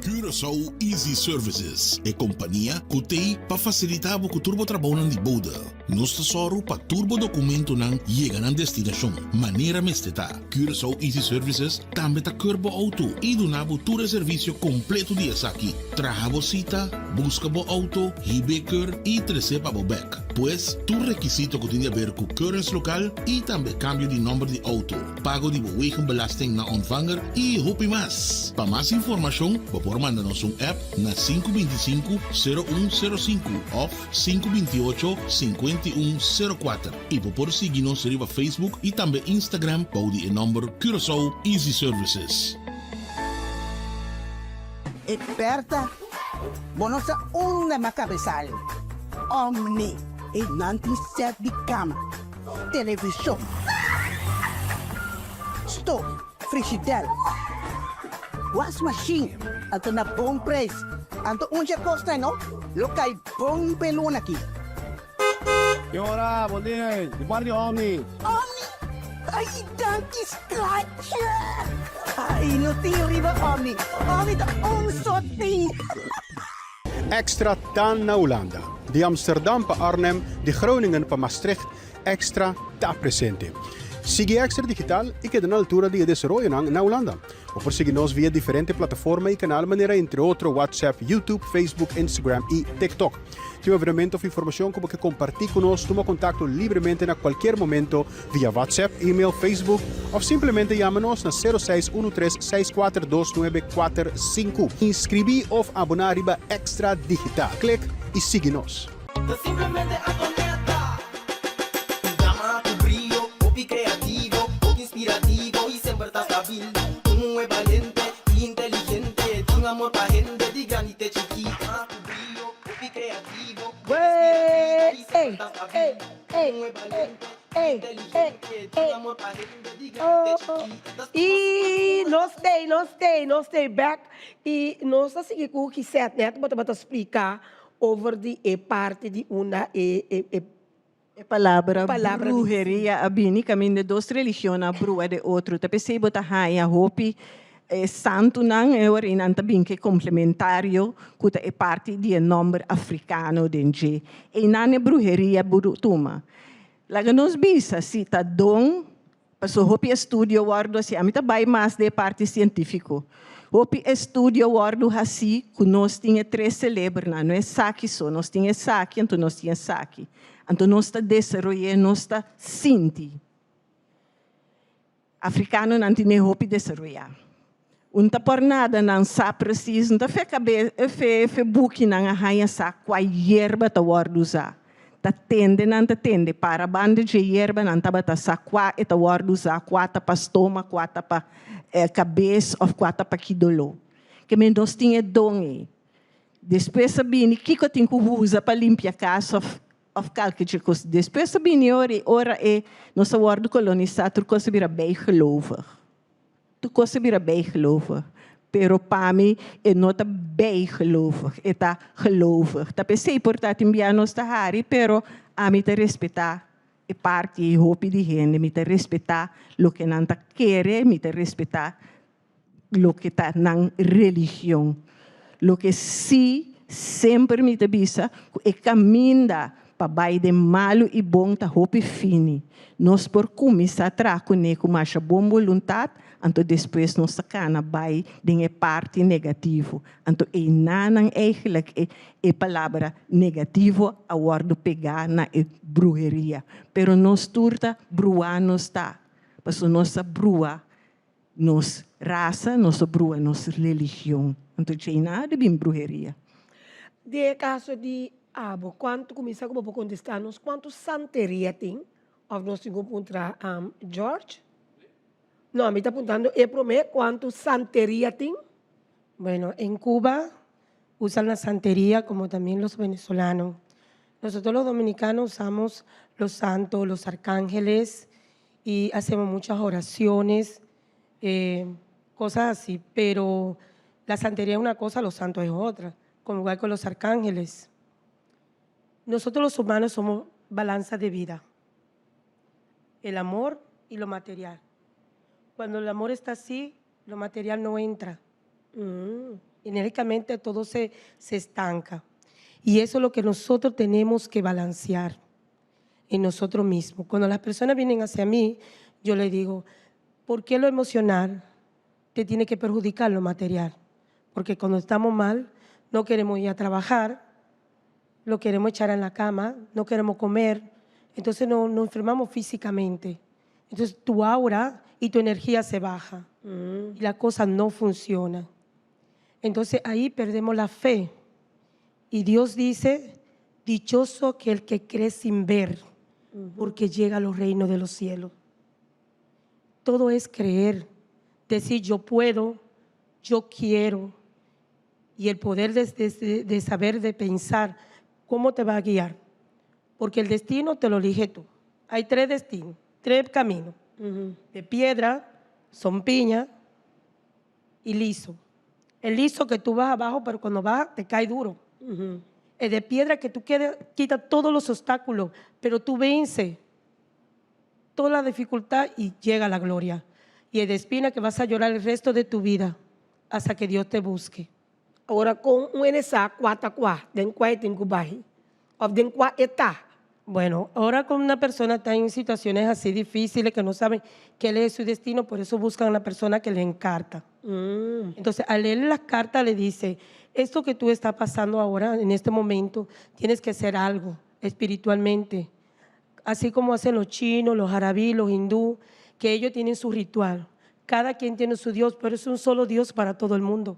Curaçao Easy Services, e kompania ku t'ei pa fasilitá bo ku tur bo trabounan di bode. Nos ta sòru pa tur bo dokumentonan yega nan destinashon manera mester ta. Curaçao Easy Services tambe ta keur bo outo i duna bo tur e servisio kompleto di esaki, traha bo sita, buska bo outo, hib'é keur i tres'é pa bo bèk. Pues, tur rekisito ku tin di aber ku keuringslokaal i tambe kambio di nòmber di outo. pago di bo wegenbelasting na ontvanger y hopi mas. Pa mas informacion bo por manda nos un app na 525 0105 of 528 5104 y bo por sigui nos riba Facebook y tambe Instagram bou di e nomber Curaçao Easy Services. E Berta, bo no sa unda m'a cabesal. Omni, e nan tin set di cama. Televishon, stof, frishidèr, wasmashin, anto na bon preis. Anto un dje kosnan no lo kai bon p'e luna aki. Ki ora, bon dia, di parti di Omni. Omni? Ai, danki schatje! Ai, no tin riba Omni. Omni ta un sot tin. Extra ta na Hulanda. Di Amsterdam pa Arnhem, di Groningen pa Maastricht, Extra ta presente. Sigui Extra Digital i keda na altura di e desaroyonan na Hulanda. Bo por sigui nos via diferente plataforma y canal manera entre otro WhatsApp, YouTube, Facebook, Instagram y TikTok. Tin un evenemento of informacion cu bo ke comparti cu nos, tuma contacto libremente na cualkier momento via WhatsApp, email, Facebook of simplemente yama nos na sero seis uno tres seis kuater dos nuebe kuater sinku. Inscribi of abona riba Extra Digital. Click y sigui nos. Ta simplemente Antonetta. Un dama cu brio, hopi creativo, hopi inspirativo y semper ta stabil. Un muhe balente y inteligente, tin amor pa hende di grandi te chikí. Dama cu brio, hopi creativo, hopi inspirativo y semper ta stabil. Un muhe balente y inteligente, tin amor pa hende di grandi te chikí. Ta stima su Y nos stay, nos stay, nos stay back y nos ta sigui cu Gisette net bo tabata splica Over di e parti di unda e e e. E palabra Palabra di bruheria a bini kaminda dos religionnan a brua de otro. Ta p'esei bo ta haña hopi e santunan e ora ei nan ta bin ku e komplementario ku ta e parti di e nòmber afrikano den dje. Einan e bruheria buru tuma. Laga nos bisa si ta don Paso hopi estudio wòrdu hasi, ami ta bai mas den e parti sientífiko. Hopi estudio wòrdu hasi ku nos tin e tres selebernan, no esaki so, nos tin esaki anto nos tin esaki. Anto nos ta desaroy'é, nos ta sinti. Afrikanonan tin e hopi desaroyá. Un ta por nada nan sa precies, un ta fe cabe fe fe bukinan a haña sa cua yerba ta wordo usa. Ta tende nan ta tende para banda dje yerba nan tabata sa cua e ta wordo usa, cua ta pa stoma, cua ta pa cabes of cua ta pa ki doló. Ke men nos tin e don ei. Despues a bini kiko tin cu usa pa limpia cas of of kalke dje kos. Despues a bini ora i ora e nos a wordo colonisa tur cos a bira bijgelovig. Tur kos a bira bijgelovig, pero pa mi e no ta bijgelovig, e ta gelovig. Ta p'esei por ta tin bia nos ta hari, pero ami ta respetá e parti ei hopi di hende, mi ta respetá loke nan ta kere, mi ta respetá loke ta nan religion. Loke sí semper mi ta bisa ku e kaminda pa bai den malu i bon ta hopi fini. Nos por kuminsá traha kuné ku masha bon boluntat, anto despues nos ta kana bai den e parti negativo. Anto einanan eigenlijk e e palabra negativo a wòrdu pegá na e bruheria. Pero nos tur ta bruá nos ta, pasobra nos ta brua Nos rasa, nos a brua nos religion. Anto djei nada bin bruheria. Den e kaso di abo, kuantu kuminsá ku bo por kontestá nos kuantu santeria tin? Òf nos tin ku puntra George? No, mi ta puntando e promé, kuantu santeria tin? Bueno, en Cuba usan la santeria como también los venezolanos. Nosotros los dominicanos usamos los santos, los arcángeles y hacemos muchas oraciones, eh, cosas así, pero la santería es una cosa, los santos es otra, como igual con los arcángeles. Nosotros los humanos somos balanza de vida, el amor y lo material. Cuando el amor está así, lo material no entra. Mm. Enérgicamente todo se, se estanca. Y eso es lo que nosotros tenemos que balancear en nosotros mismos. Cuando las personas vienen hacia mí, yo les digo, ¿por qué lo emocional te tiene que perjudicar lo material? Porque cuando estamos mal, no queremos ir a trabajar, lo queremos echar en la cama, no queremos comer, entonces no, nos enfermamos físicamente. Entonces tu aura y tu energía se baja y la cosa no funciona. Entonces ahí perdemos la fe. Y Dios dice, dichoso aquel que cree sin ver, porque llega a los reinos de los cielos. Todo es creer, decir yo puedo, yo quiero, y el poder de, de, de saber, de pensar cómo te va a guiar. Porque el destino te lo elige tú. Hay tres destinos, tres caminos. De piedra, sompiña y liso. El liso que tú vas abajo, pero cuando vas te cae duro. El de piedra que tú quieres, quita todos los obstáculos, pero tú vences toda la dificultad y llega a la gloria. Y el de espina que vas a llorar el resto de tu vida hasta que Dios te busque. Ora kon un hende sa kua ta kua, den kua e tin ku bai òf den kua e ta? Bueno, ora cu una persona ta en situaciones así difíciles que no saben qué es su destino, por eso buscan a la persona que leen carta. Entonces, al leer las cartas le dice, esto que tú estás pasando ahora, en este momento, tienes que hacer algo espiritualmente. Así como hacen los chinos, los árabes, los hindú, que ellos tienen su ritual. Cada quien tiene su Dios, pero es un solo Dios para todo el mundo.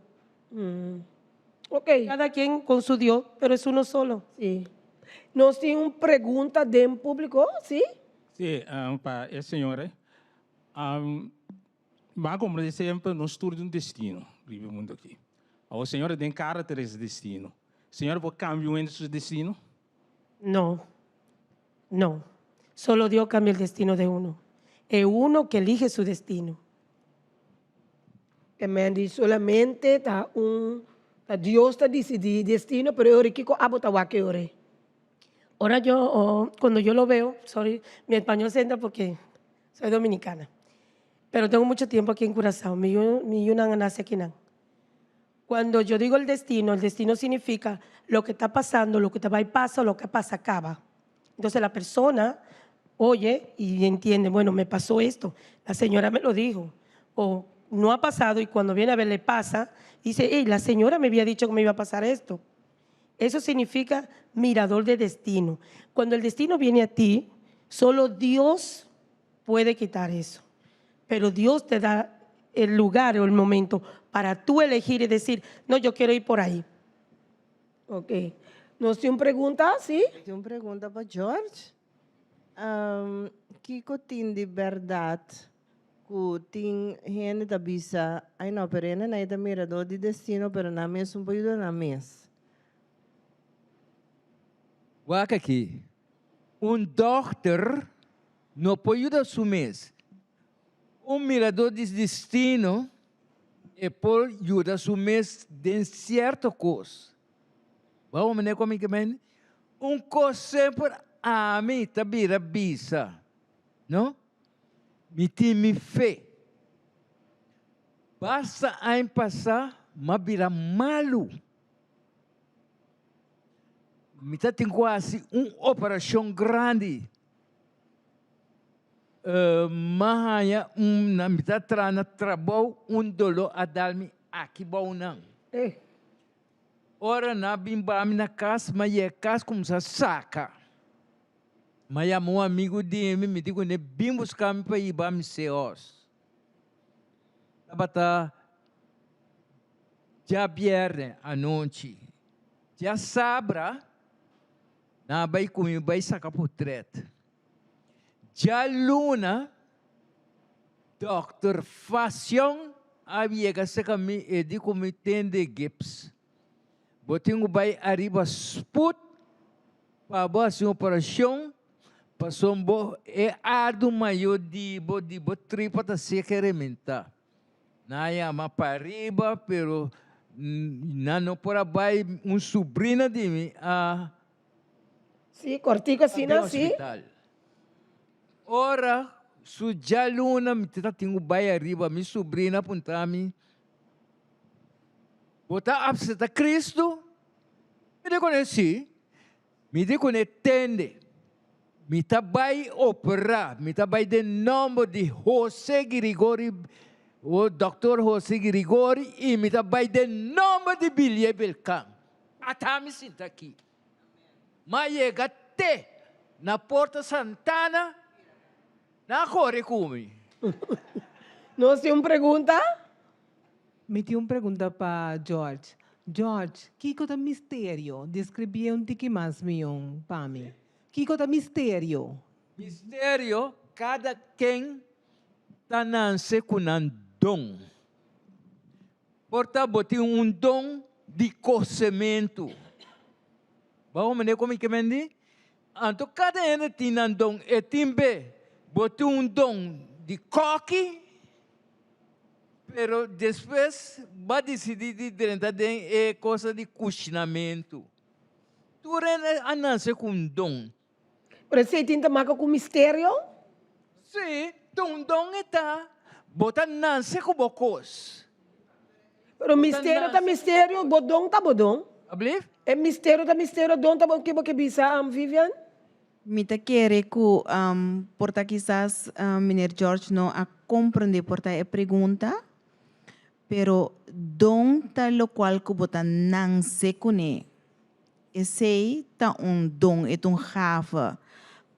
Ok. Cada quien con su Dios, pero es uno solo. Si. Nos tin un pregunta den publico, si? Si, pa e señora. M'a comprende semper nos tur tin un destino riba e mundo aki. Awor señora den cara ta resa destino. Señora por cambia un hende su destino? No, no. Solo Dios cambia el destino de uno. E uno que elige su destino. E men di solamente ta un ta Dios ta disidí destino, pero e ora kiko abo ta wak e ora? Ora yo, cuando yo lo veo, sorry, mi español se entra porque soy dominicana, pero tengo mucho tiempo aquí en Curazao, mi yu, mi yunan a nace akinan. Cuando yo digo el destino, el destino significa lo que está pasando, lo que te va y pasa, lo que pasa acaba. Entonces la persona oye y entiende, bueno, me pasó esto, la señora me lo dijo, o no ha pasado y cuando viene a ver le pasa, dice, hey, la señora me había dicho que me iba a pasar esto. Eso significa mirador de destino. Cuando el destino viene a ti, solo Dios puede quitar eso. Pero Dios te da el lugar o el momento para tú elegir y decir, no, yo quiero ir por ahí. Ok. Nos tin un pregunta, si? Tin un pregunta pa George. Um, kiko tin di bèrdat ku tin hende ta bisa, ai no, pero hende nan ta mirador di destino, pero nan mes no por yuda nan mes. Wak aki, un dòkter no por yuda su mes. Un mirador di destino e por yuda su mes den sierto kos. Bo a wak ku mi ke men? Un kos semper ami ta bira bisa, no? Mi tin mi fe. Basta aña pasá m'a bira malu. Mi ta tin ku hasi un operashon grandi. M'a haña un, na mi ta traha na trabou, un doló a dal mi aki bou nan. Ora nan a bin ba mi na kas, m'a yega kas kuminsá saka. M'a yama un amigu di mi, mi di kuné, bin buska mi pa hiba mi Seos. Tabata djabièrnè anochi. Djasabra nan a bai ku mi bai saka potrèt. Djaluna dòkter Facion a yega serka mi e di ku mi tende gips. Bo tin ku bai ariba sput pa bo hasi un operashon pasobra bo e ardu mayor di bo di bo tripa ta seka rementá. Nan a yama pariba pero nan no por a bai un subrina di mi a Sí, cortico asina, sí. hospital. Ora su djaluna mi ta tin ku bai ariba mi subrina a puntra mi Bo ta apsepta Cristo? Mi di kuné sí. Mi di kuné tende. Mi ta bai operá. Mi ta bai den nòmber di José Girigori, o Dòkter José Girigori, i mi ta bai den nòmber di Bilie Belkan. Ata mi sinta aki. M'a yega te na Porta Santana, nan a kore ku mi. Nos tin un pregunta? Mi tin un pregunta pa George. George, kiko ta misterio? Describié un tiki mas mion pa mi. Kiko ta misterio? Misterio, kada ken ta nanse ku nan don. Por ta bo tin un don di kosementu. Bo a wak kon mi ke mendi? Anto kada hende tin nan don. E tin be bo tin un don di kòki, pero despues bo a disidí di drenta den e cosa di kushinamentu. Tur hende a nase ku un don. Pero esei tin ta maka ku misterio? Sí, ta un don e ta. Bo ta nase ku bo kos. Pero misterio ta misterio, bo don ta bo don. Ablief? E misterio ta misterio, don ta bo, ke bo ke bisa, Vivian? Mi ta kere ku por ta kisas meneer George no a komprende por ta e pregunta, pero don ta lokual ku bo ta nanse kuné. Esei ta un don, e ta un gave.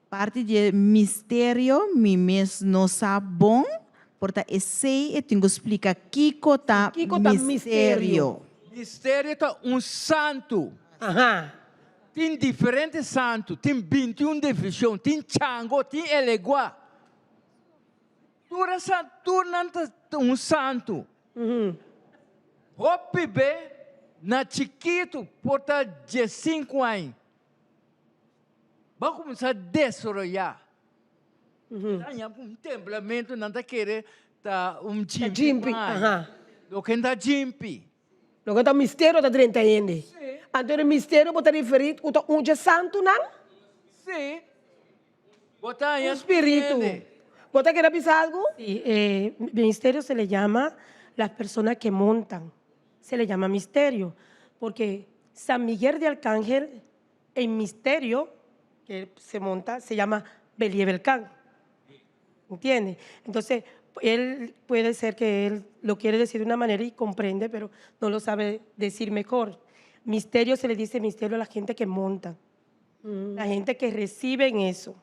Parti di e misterio mi mes no sa bon, por ta esei e tin ku splika kiko ta misterio. Misterio ta un santu. Tin diferente santu, tin bintiun divishon, tin chango, tin elegua. Tur e san, tur nan ta un santu. Hopi be na chikitu por ta diesinku aña bo a kuminsá desaroyá. Ta haña un temblamentu, nan ta kere ta un djimpi. Loke ta djimpi. Loke ta misterio ta drenta hende. Anto e misterio bo ta referí ku ta un dje santunan? Sí. Bo ta haña Un spiritu. Bo ta kere bisa algu? Sí, e misterio se le llama las personas que montan. Se le llama misterio, porque San Miguel de Arcángel, en misterio que se monta, se llama Beliebelcán. Entiende? Entonces, él puede ser que él lo quiere decir de una manera y comprende, pero no lo sabe decir mejor. Misterio se le dice misterio a la gente que monta, la gente que recibe en eso.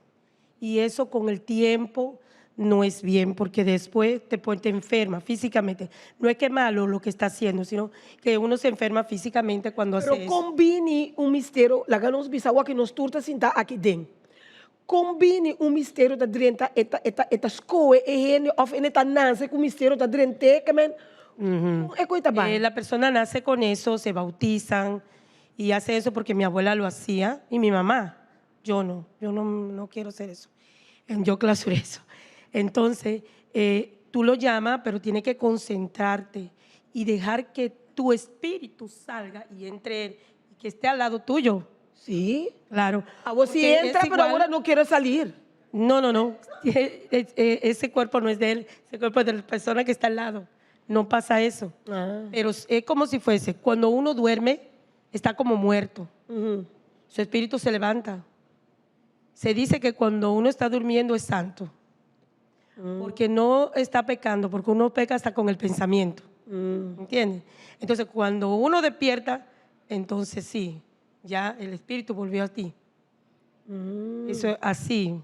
Y eso con el tiempo no es bien, porque después te, te enferma físicamente. No es que malo lo que está haciendo, sino que uno se enferma físicamente cuando Pero hace eso. kon bini un misterio, laga nos bisa awor ku nos tur ta sinta aki den. Kon bini un misterio ta drenta e ta e ta e ta skohe e hende òf e ta nase ku misterio ta drent'é ke men kon e koe ta bai? La persona nace con eso, se bautizan y hace eso porque mi abuela lo hacía y mi mamá, yo no, yo no no quiero hacer eso, yo clausuré eso. Entonces tú lo llamas pero tienes que concentrarte y dejar que tu espíritu salga y entre él y que esté al lado tuyo. Sí. Claro. Awor si Porque entra es pero igual- awor no quiere salir. No, no, no. Ese cuerpo no es de él, ese cuerpo es de la persona que está al lado. No pasa eso. Pero es como si fuese, cuando uno duerme, está como muerto. Su espíritu se levanta. Se dice que cuando uno está durmiendo es santo. Porque no está pecando, porque uno peca hasta con el pensamiento. ¿Entiendes? Entonces, cuando uno despierta, entonces sí, ya el espíritu volvió a ti. Eso es así.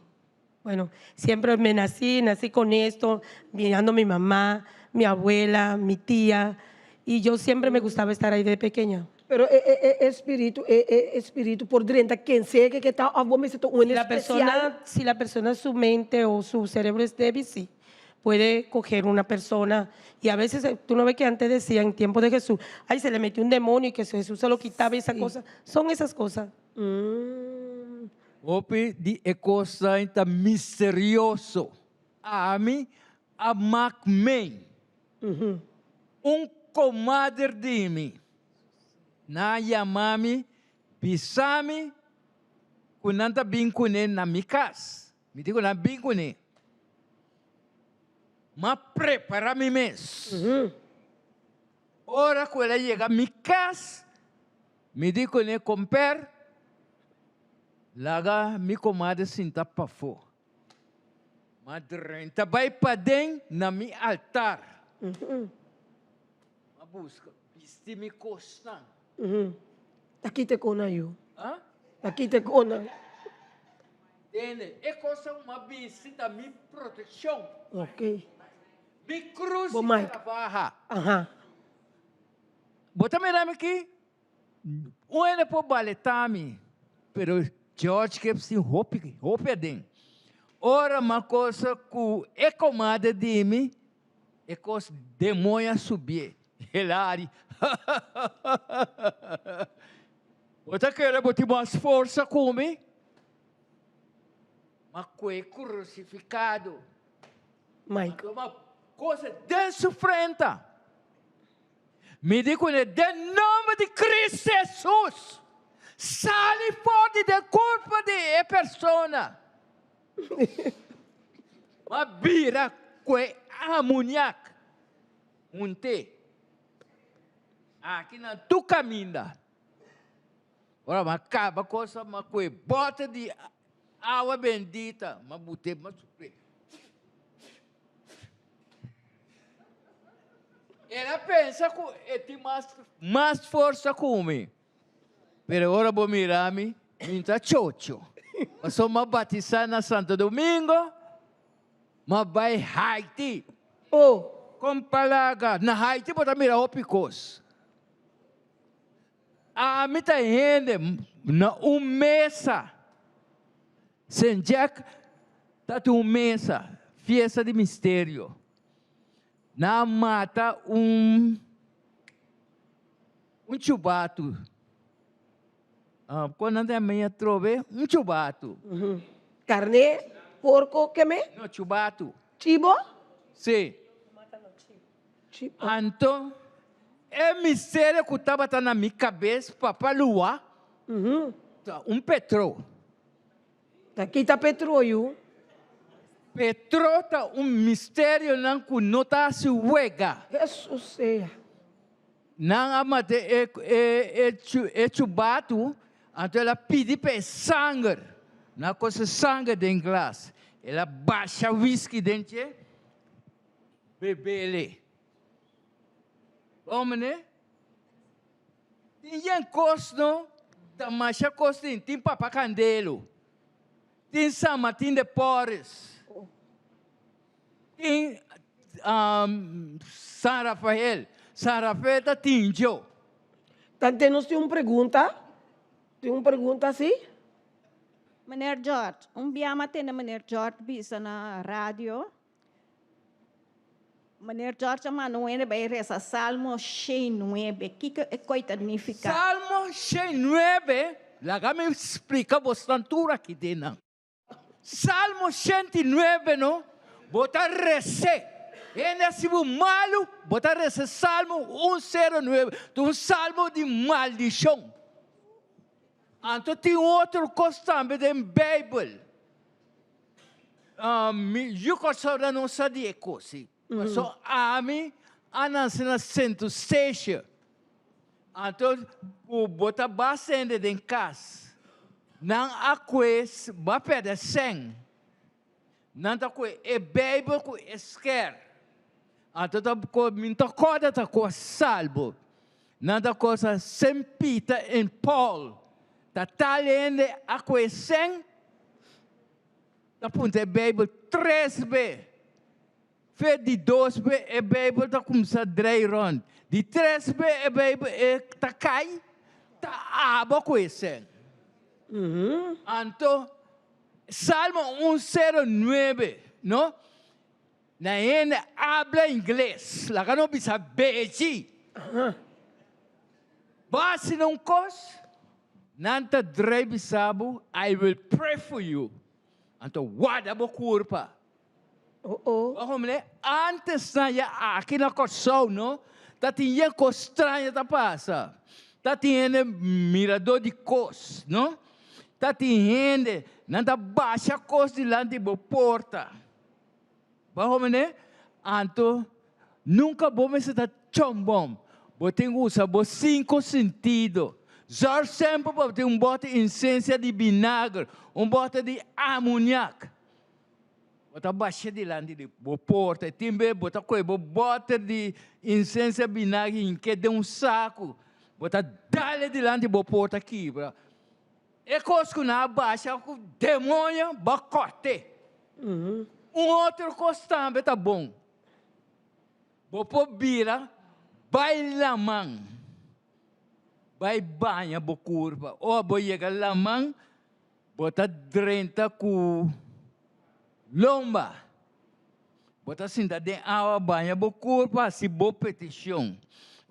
Bueno, siempre me nací, nací con esto, mirando a mi mamá, mi abuela, mi tía, y yo siempre me gustaba estar ahí de pequeña. Pero e e e e spiritu e e e spiritu por drenta ken sea ke ta òf bo mester ta un Si la espesial. persona, si la persona su mente o su cerebro es débil, sí, puede coger una persona. Y a veces, eh, tú no ves que antes decían, en tiempo de Jesús, ay, se le metió un demonio y que Jesús se lo quitaba y esa cosa. Son esas cosas. Hopi di e kosnan ta misterioso. Ami a mak mei. Un komader di mi nan a yama mi bisa mi ku nan ta bin kuné na mi kas. Mi di ku nan bin kuné. M'a prepara mi mes. Ora ku el a yega mi kas, mi di kuné, Komper, laga mi komader sinta pafó. M'a drenta bai paden na mi altar. M'a buska bisti mi kosnan. Ta kita e konan yu. Ha? Ta kita e konan. Tende, e kosnan ku m'a bisti ta mi protekshon. Ok. Mi krus Bo i mic. navaha. Aha. Bo ta mira mi aki? Un hende por baleta mi, pero George Gibbs tin hopi, hopi aden. Ora m'a cosa cu e comadre di mi, e cos demoño a subié. El a hari, Bo ta kere bo tin mas forsa cu mi? Ma cu e crucificado. Mike. Tuma cosa den su frenta. Mi di kuné, den nomber di Cristo Jesus, sali for di den kurpo di e persona. Ma bira ku e amoniak hunt'é aki na tur kaminda. Ora m'a kaba kosa, m'a kue bòter di. Awa bendita, m'a but'é, m'a supr'é. El a pensa ku e tin mas mas forsa ku mi. Pero ora bo mira mi, mi ta chocho. Pasobra m'a batisá na Santo Domingo, m'a bai Haiti. Oh! Kon palaga, na Haiti bo ta mira hopi kos. Ami ta hende na un mesa. Saint Jack ta tin un mesa, fiesta di misterio. Nan a mata un un chubatu. Kon nan ta yama e atrobe? Un chubatu. Karné, porko, keme? No, chubatu. Chibo? Si. Anto e misterio ku tabata na mi kabes, Papa Lua, ta un petro. Ta kita petro yu? Petro ta un misterionan ku no ta hasi wega. Hesus sea. Nan a mata e e chubatu, anto el a pidi pa e sanger. Nan a kose sanger den glas. El a basha whisky den dje. Bebele. Bon meneer. Tin yen kos no, ta masha kos tin. Tin Papa Candelo. Tin San Martin de Porres. Tin San Rafael. San Rafael ta Tinjo. Tante nos tin un pregunta. Tin un pregunta si? Meneer George, un bia m'a tende meneer George bisa na radio Meneer George a manda un hende bai resa Salmo 109. Kiko e koi ta nifiká? Salmo 109, laga mi splika bosnan tur aki den nan. Salmo 109 no, bo ta res'é. Hende a hasi bo malu, bo ta resa Salmo 109. Ta un salmo di maldishon. Anto tin otro kos tambe den Beibel. Mi yu Kòrsou nan no sa di e kos ei. Pasobra ami a nase na Sint Eustatius. Anto ku bo ta basta hende den kas, nan a kue bo a pèrdè sèn. Nan ta kue e Beibel ku e skèr. Anto ta mi ta kòrda ta kos salbo. Nan ta kosa Sint Peter en Paul. Ta tal hende a kue sèn. Ta punta e Beibel tres be. Fe di dos be e Beibel ta kumsa drei rond. Di tres be e Beibel e ta kai, ta abo ku e sèn. Anto Salmo un sero nuebe, no? Na hende abla ingles, laga no bisa bechi. Bo hasi un kos, Nan ta drei bisa bo, I will pray for you. Anto warda bo kurpa. Oh oh. Bo hombre, antes nan ya aki na Kòrsou no, ta tin yen kos straño ta pasa. Ta tin hende miradó di kos, no. Ta tin hende, nan ta basha kos dilanti bo porta. Bo hombre, anto nunka bo mester ta chombom. Bo tin ku usa bo sinku sintido. Zòrg semper pa bo tin un bòte insensia di binager, un bòte di amoniak. Bo ta basha dilanti di bo porta i tin bes bo ta kohe bo bòter di insensia binager hink'é den un saku. Bo ta dal-e dilanti bo porta kibra. E kos ku nan a basha ku demoño bo a kòrt'é. Un otro kos tambe ta bon. Bo por bira bai laman, bai baña bo kurpa. Ora bo yega laman, bo ta drenta ku lomba. Bo ta sinta den awa baña bo kurpa, hasi bo petishon.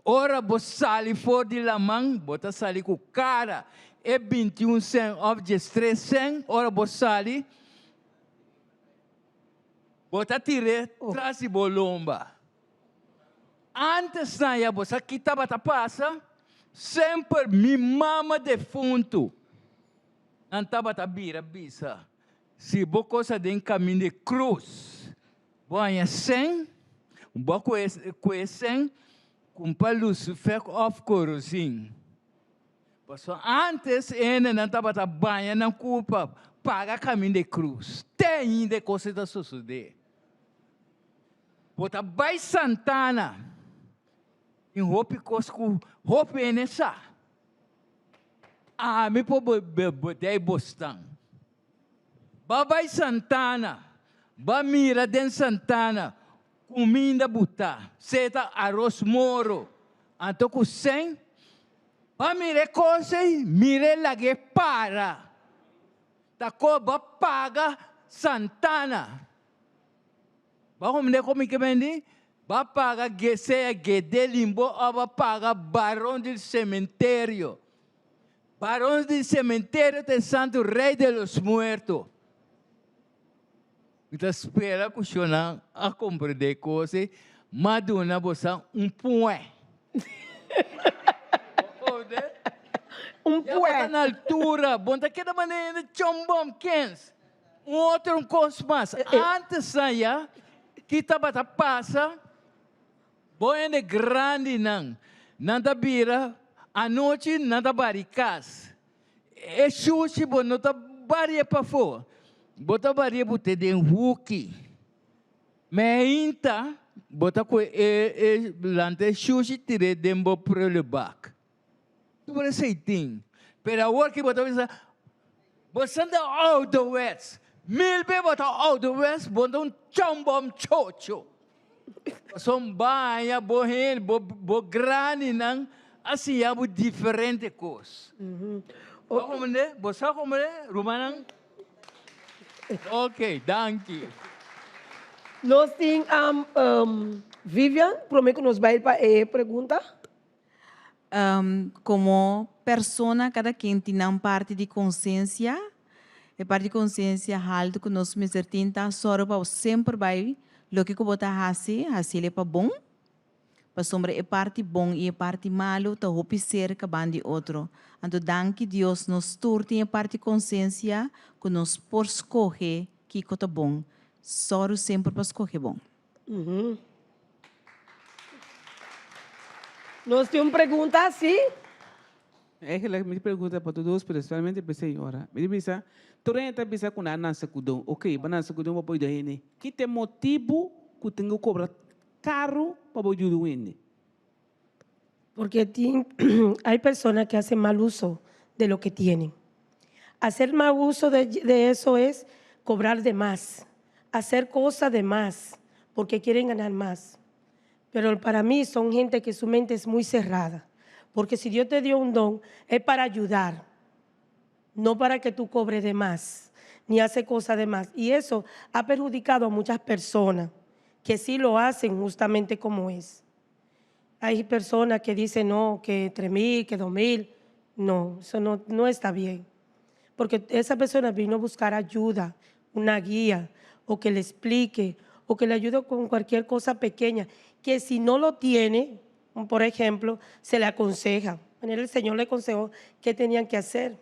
Ora bo sali for di laman, bo ta sali ku kara e 21 sèn òf 13 sèn. Ora bo sali, Bo ta tir'é tras di bo lomba. Ántes nan ya bo sa ki tabata pasa, semper mi mama defuntu nan tabata bira bisa, si bo kosa den kaminda di krus, bo haña sèn, bo a kue sèn, kumpra lusifèk òf korozin. Pasobra ántes e hendenan tabata baña nan kurpa. paga kaminda e krus. Te ainda e kos ei ta sosodé. Bo ta bai Santana, tin hopi kos ku hopi hende sa. Ami por bot'ei bosnan. Ba bai Santana, ba mira den Santana kuminda butá, sea ta aros moro, anto ku sèn, ba mira e kos ei, mira e lag'é para. Ta ko ba paga Santana. Ba komende ku mi ke bendi? Ba paga gesea gede limbo o ba paga baron di sementerio. Baron di sementerio ta e santu rey de los muertos. Mi ta spera ku shonan a komprende e kos ei, m'a duna bosan un puè. Un Ya bo puè. ta na altura, bo no ta keda manera hende chòmbòm kens. Un otro un kos mas, antes aya ki tabata pasa, bo hende grandinan, nan ta bira anochi nan ta bari kas. E shushi bo no ta bari'e pafó, bo ta bari'e but'e den huki. Meinta bo ta kohe e lanta e shushi tir'e den bo prulebak. Tur esei tin. Pero awor ki bo ta bisa, bo san ta ouderwets. Mil be bo ta ouderwets, bo ta un chòmbòm chocho. Pasobra baña bo hende, bo bo grandinan a siña bo diferente kos. Bo komprende? Bo sa komprende, rumannan? Ok, danki. Nos tin Vivian, prome ku nos bai pa e pregunta. Komo persona kada ken tin nan parti di konsiensia, e parti di konsiensia haltu ku nos mester tin ta sòru pa bo semper bai loke ku bo ta hasi, hasiel e pa bon, pasobra e parti bon i e parti malu ta hopi serka ban di otro. Anto danki Dios nos tur tin e parti konsiensia ku nos por skohe kiko ta bon. Sòru semper pa skohe bon. Nos tin un pregunta, sí? Eigenlijk mi pregunta pa tur dos, pero especialmente pa e señora. Mi ta bisa, tur hende ta bisa ku nan a nase ku don. Ok, bo a nase ku don pa bo yuda hende. Ki ta e motibu ku tin ku kobra karu pa bo yuda un hende? Porque tin, hay personas que hacen mal uso de lo que tienen. Hacer mal uso de, de eso es cobrar de más, hacer cosas de más, porque quieren ganar más. Pero para mí son gente que su mente es muy cerrada. Porque si Dios te dio un don, es para ayudar, no para que tú cobres de más, ni hace cosas de más. Y eso ha perjudicado a muchas personas que sí lo hacen justamente como es. Hay personas que dicen, no, que 3000, que 2000. No, eso no, no está bien. Porque esa persona vino a buscar ayuda, una guía, o que le explique, o que le ayude con cualquier cosa pequeña, que si no lo tiene, por ejemplo, se le aconseja. El Señor le aconsejó qué tenían que hacer.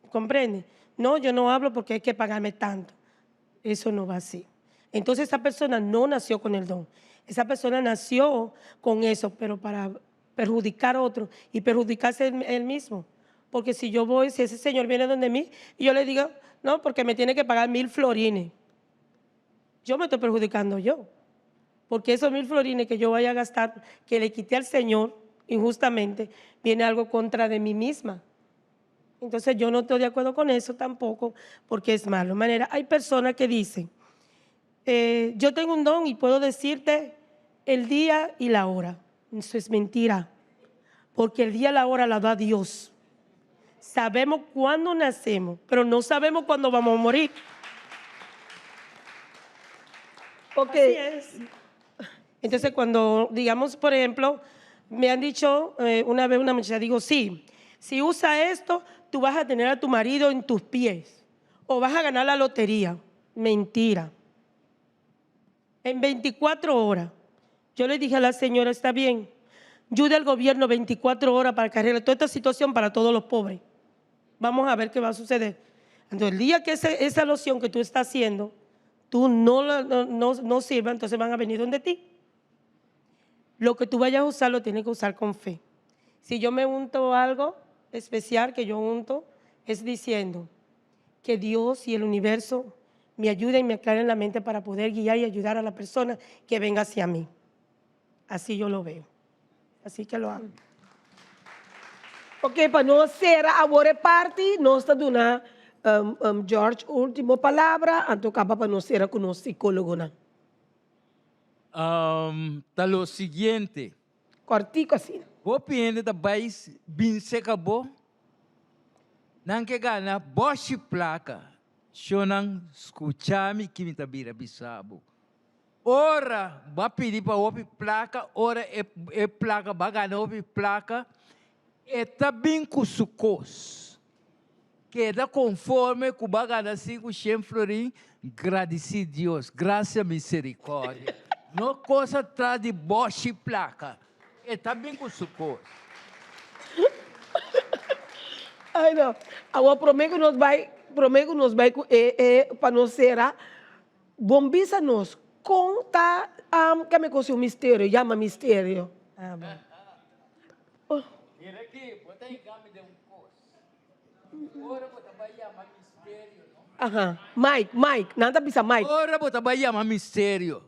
¿Comprende? No, yo no hablo porque hay que pagarme tanto. Eso no va así. Entonces esa persona no nació con el don. Esa persona nació con eso, pero para perjudicar a otro y perjudicarse él, mismo. Porque si yo voy, si ese señor viene donde mí y yo le digo, no, porque me tiene que pagar mil florines. Yo me estoy perjudicando yo. Porque esos mil florines que yo vaya a gastar, que le quité al Señor injustamente, viene algo contra de mí misma. Entonces yo no estoy de acuerdo con eso tampoco, porque es malo. De manera, hay personas que dicen, eh, yo tengo un don y puedo decirte el día y la hora. Eso es mentira, porque el día y la hora la da Dios. Sabemos cuándo nacemos, pero no sabemos cuándo vamos a morir. Ok. Así es. Entonces, cuando, digamos, por ejemplo, me han dicho eh, una vez una muchacha, digo, sí, si usa esto, tú vas a tener a tu marido en tus pies o vas a ganar la lotería. Mentira. En 24 horas. Yo le dije a la señora, está bien, ayude al gobierno 24 horas para que arregle toda esta situación para todos los pobres. Vamos a ver qué va a suceder. Entonces, el día que ese, esa loción que tú estás haciendo, tú no, la, no, no, no sirva, entonces van a venir donde ti. Lo que tú vayas a usar lo tienes que usar con fe. Si yo me unto algo especial que yo unto, es diciendo, Que Dios y el universo me ayuden y me aclaren la mente para poder guiar y ayudar a la persona que venga hacia mí. Así yo lo veo. Así que lo hago. Ok, pa nos sera awor e parti, nos ta duna um, um, George último palabra, anto kaba pa nos sera ku nos psikólogonan. Um, ta lo siguiente. Kòrtiku asina. Hopi hende ta bai bin seka bo, nan ke gana bòshi plaka. Shonnan, skucha mi ki mi ta bira bisa bo. Ora bo a pidi pa hopi plaka, ora e e plaka bo a gana hopi plaka, e ta bin ku su kos. Keda konforme ku bo a gana sinku shen florin, gradisí Dios, grasia miserikòrdia. No kos atras di bòshi plaka, e ta bin ku su kos. Ai no. Awor promé ku nos bai, promé ku nos bai ku e e pa nos sera, Bon bisa nos kon ta keme kosi un misterio yama misterio. Ah bon. Oh. Mira aki, bo ta hinka mi den un kos. Ora bo ta bai yama misterio, no? Aha. Mike, Mike, nan ta bisa Mike. Ora bo ta bai yama misterio,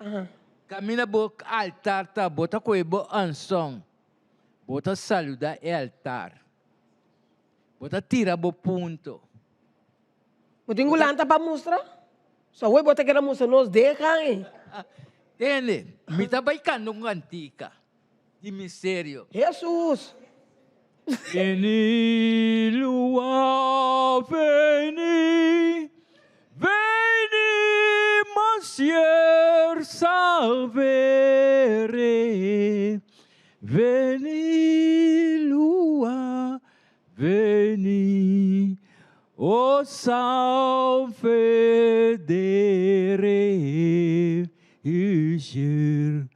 kaminda bo altar ta, bo ta kohe bo anson, bo ta saluda e altar, bo ta tira bo punto. Bo tin ku lanta pa mustra? So awor bo ta kere mustra nos dejan ei. Tende, mi ta bai kanta un kantika di misterio. Hesus! Veni lua, veni, veni Monsieur Salvere, veni lua, Veni, o salve dere Isher,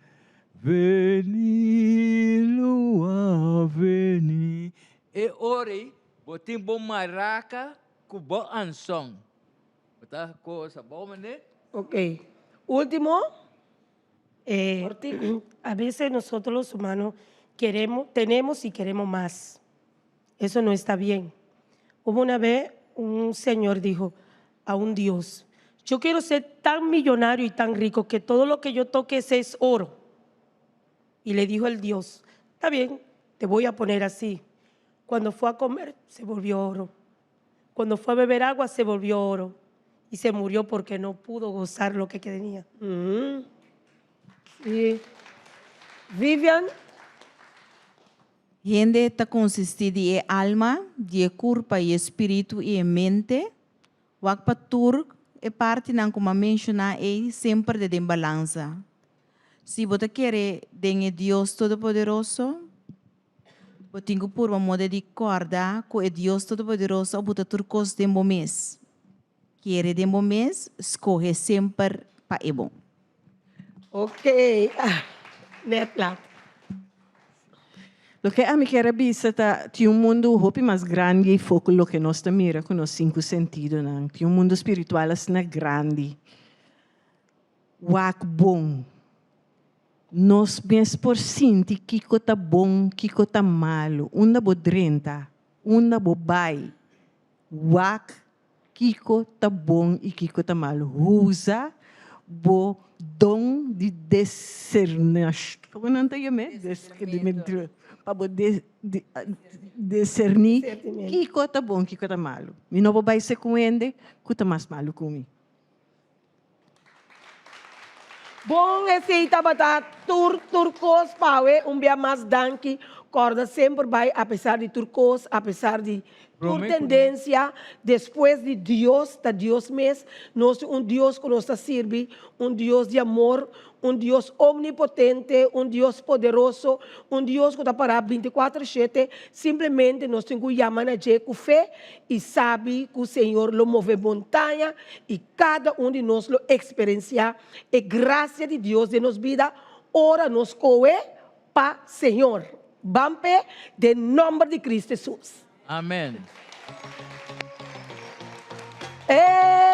Veni, lua, veni. E ora ei bo tin bo maraca cu bo anson. Bo ta cosa bo mane? Ok. Ultimo. Eh, a veces nosotros los humanos queremos, tenemos y queremos más. Eso no está bien. Hubo una vez un señor dijo a un Dios, yo quiero ser tan millonario y tan rico que todo lo que yo toque es oro. Y le dijo el Dios, está bien, te voy a poner así. Cuando fue a comer, se volvió oro. Cuando fue a beber agua, se volvió oro. Y se murió porque no pudo gozar lo que tenía. Mm. Sí. Vivian? Hende ta konsistí di e alma, di e kurpa i e spiritu i e mente. Wak pa tur e partinan ku m'a menshoná ei semper ta den balansa. Si bo ta kere den e Dios Todopoderoso, bo tin ku purba moda di kòrda ku e Dios Todopoderoso a buta tur kos den bo mes. Kere den bo mes, skohe semper pa e bon. Ok, net la. Loke ami kier a bisa ta, tin un mundu hopi mas grandi ei-fo ku loke nos ta mira ku nos sinku sentidonan. Tin un mundu spiritual asina grandi. Wak bon. Nos mes por sinti kiko ta bon, kiko ta malu. Unda bo drenta, unda bo bai, wak Kiko ta bon i kiko ta malu. Usa bo don di desernash, komo nan ta yam'é? Discernimiento. Pa bo deserní kiko ta bon, kiko ta malu. Mi no por bai ser ku hende ku ta mas malu ku mi. Bon esei tabata tur tur kos pawe un bia mas danki kòrda semper bai apesar di tur kos apesar di tur tendensia despues di Dios ta Dios mes nos tin un Dios ku nos ta sirbi un Dios di amor un Dios omnipotente un Dios poderoso un Dios ku ta pará bintikuater shete simplemente nos tin ku yama na dje ku fe i sabi ku Señor lo move montaña i kada un di nos lo eksperensiá e grasia di Dios den nos bida ora nos kohe pa Señor. Ban p'e den nòmber di Cristo Hesus. Amen. Ey!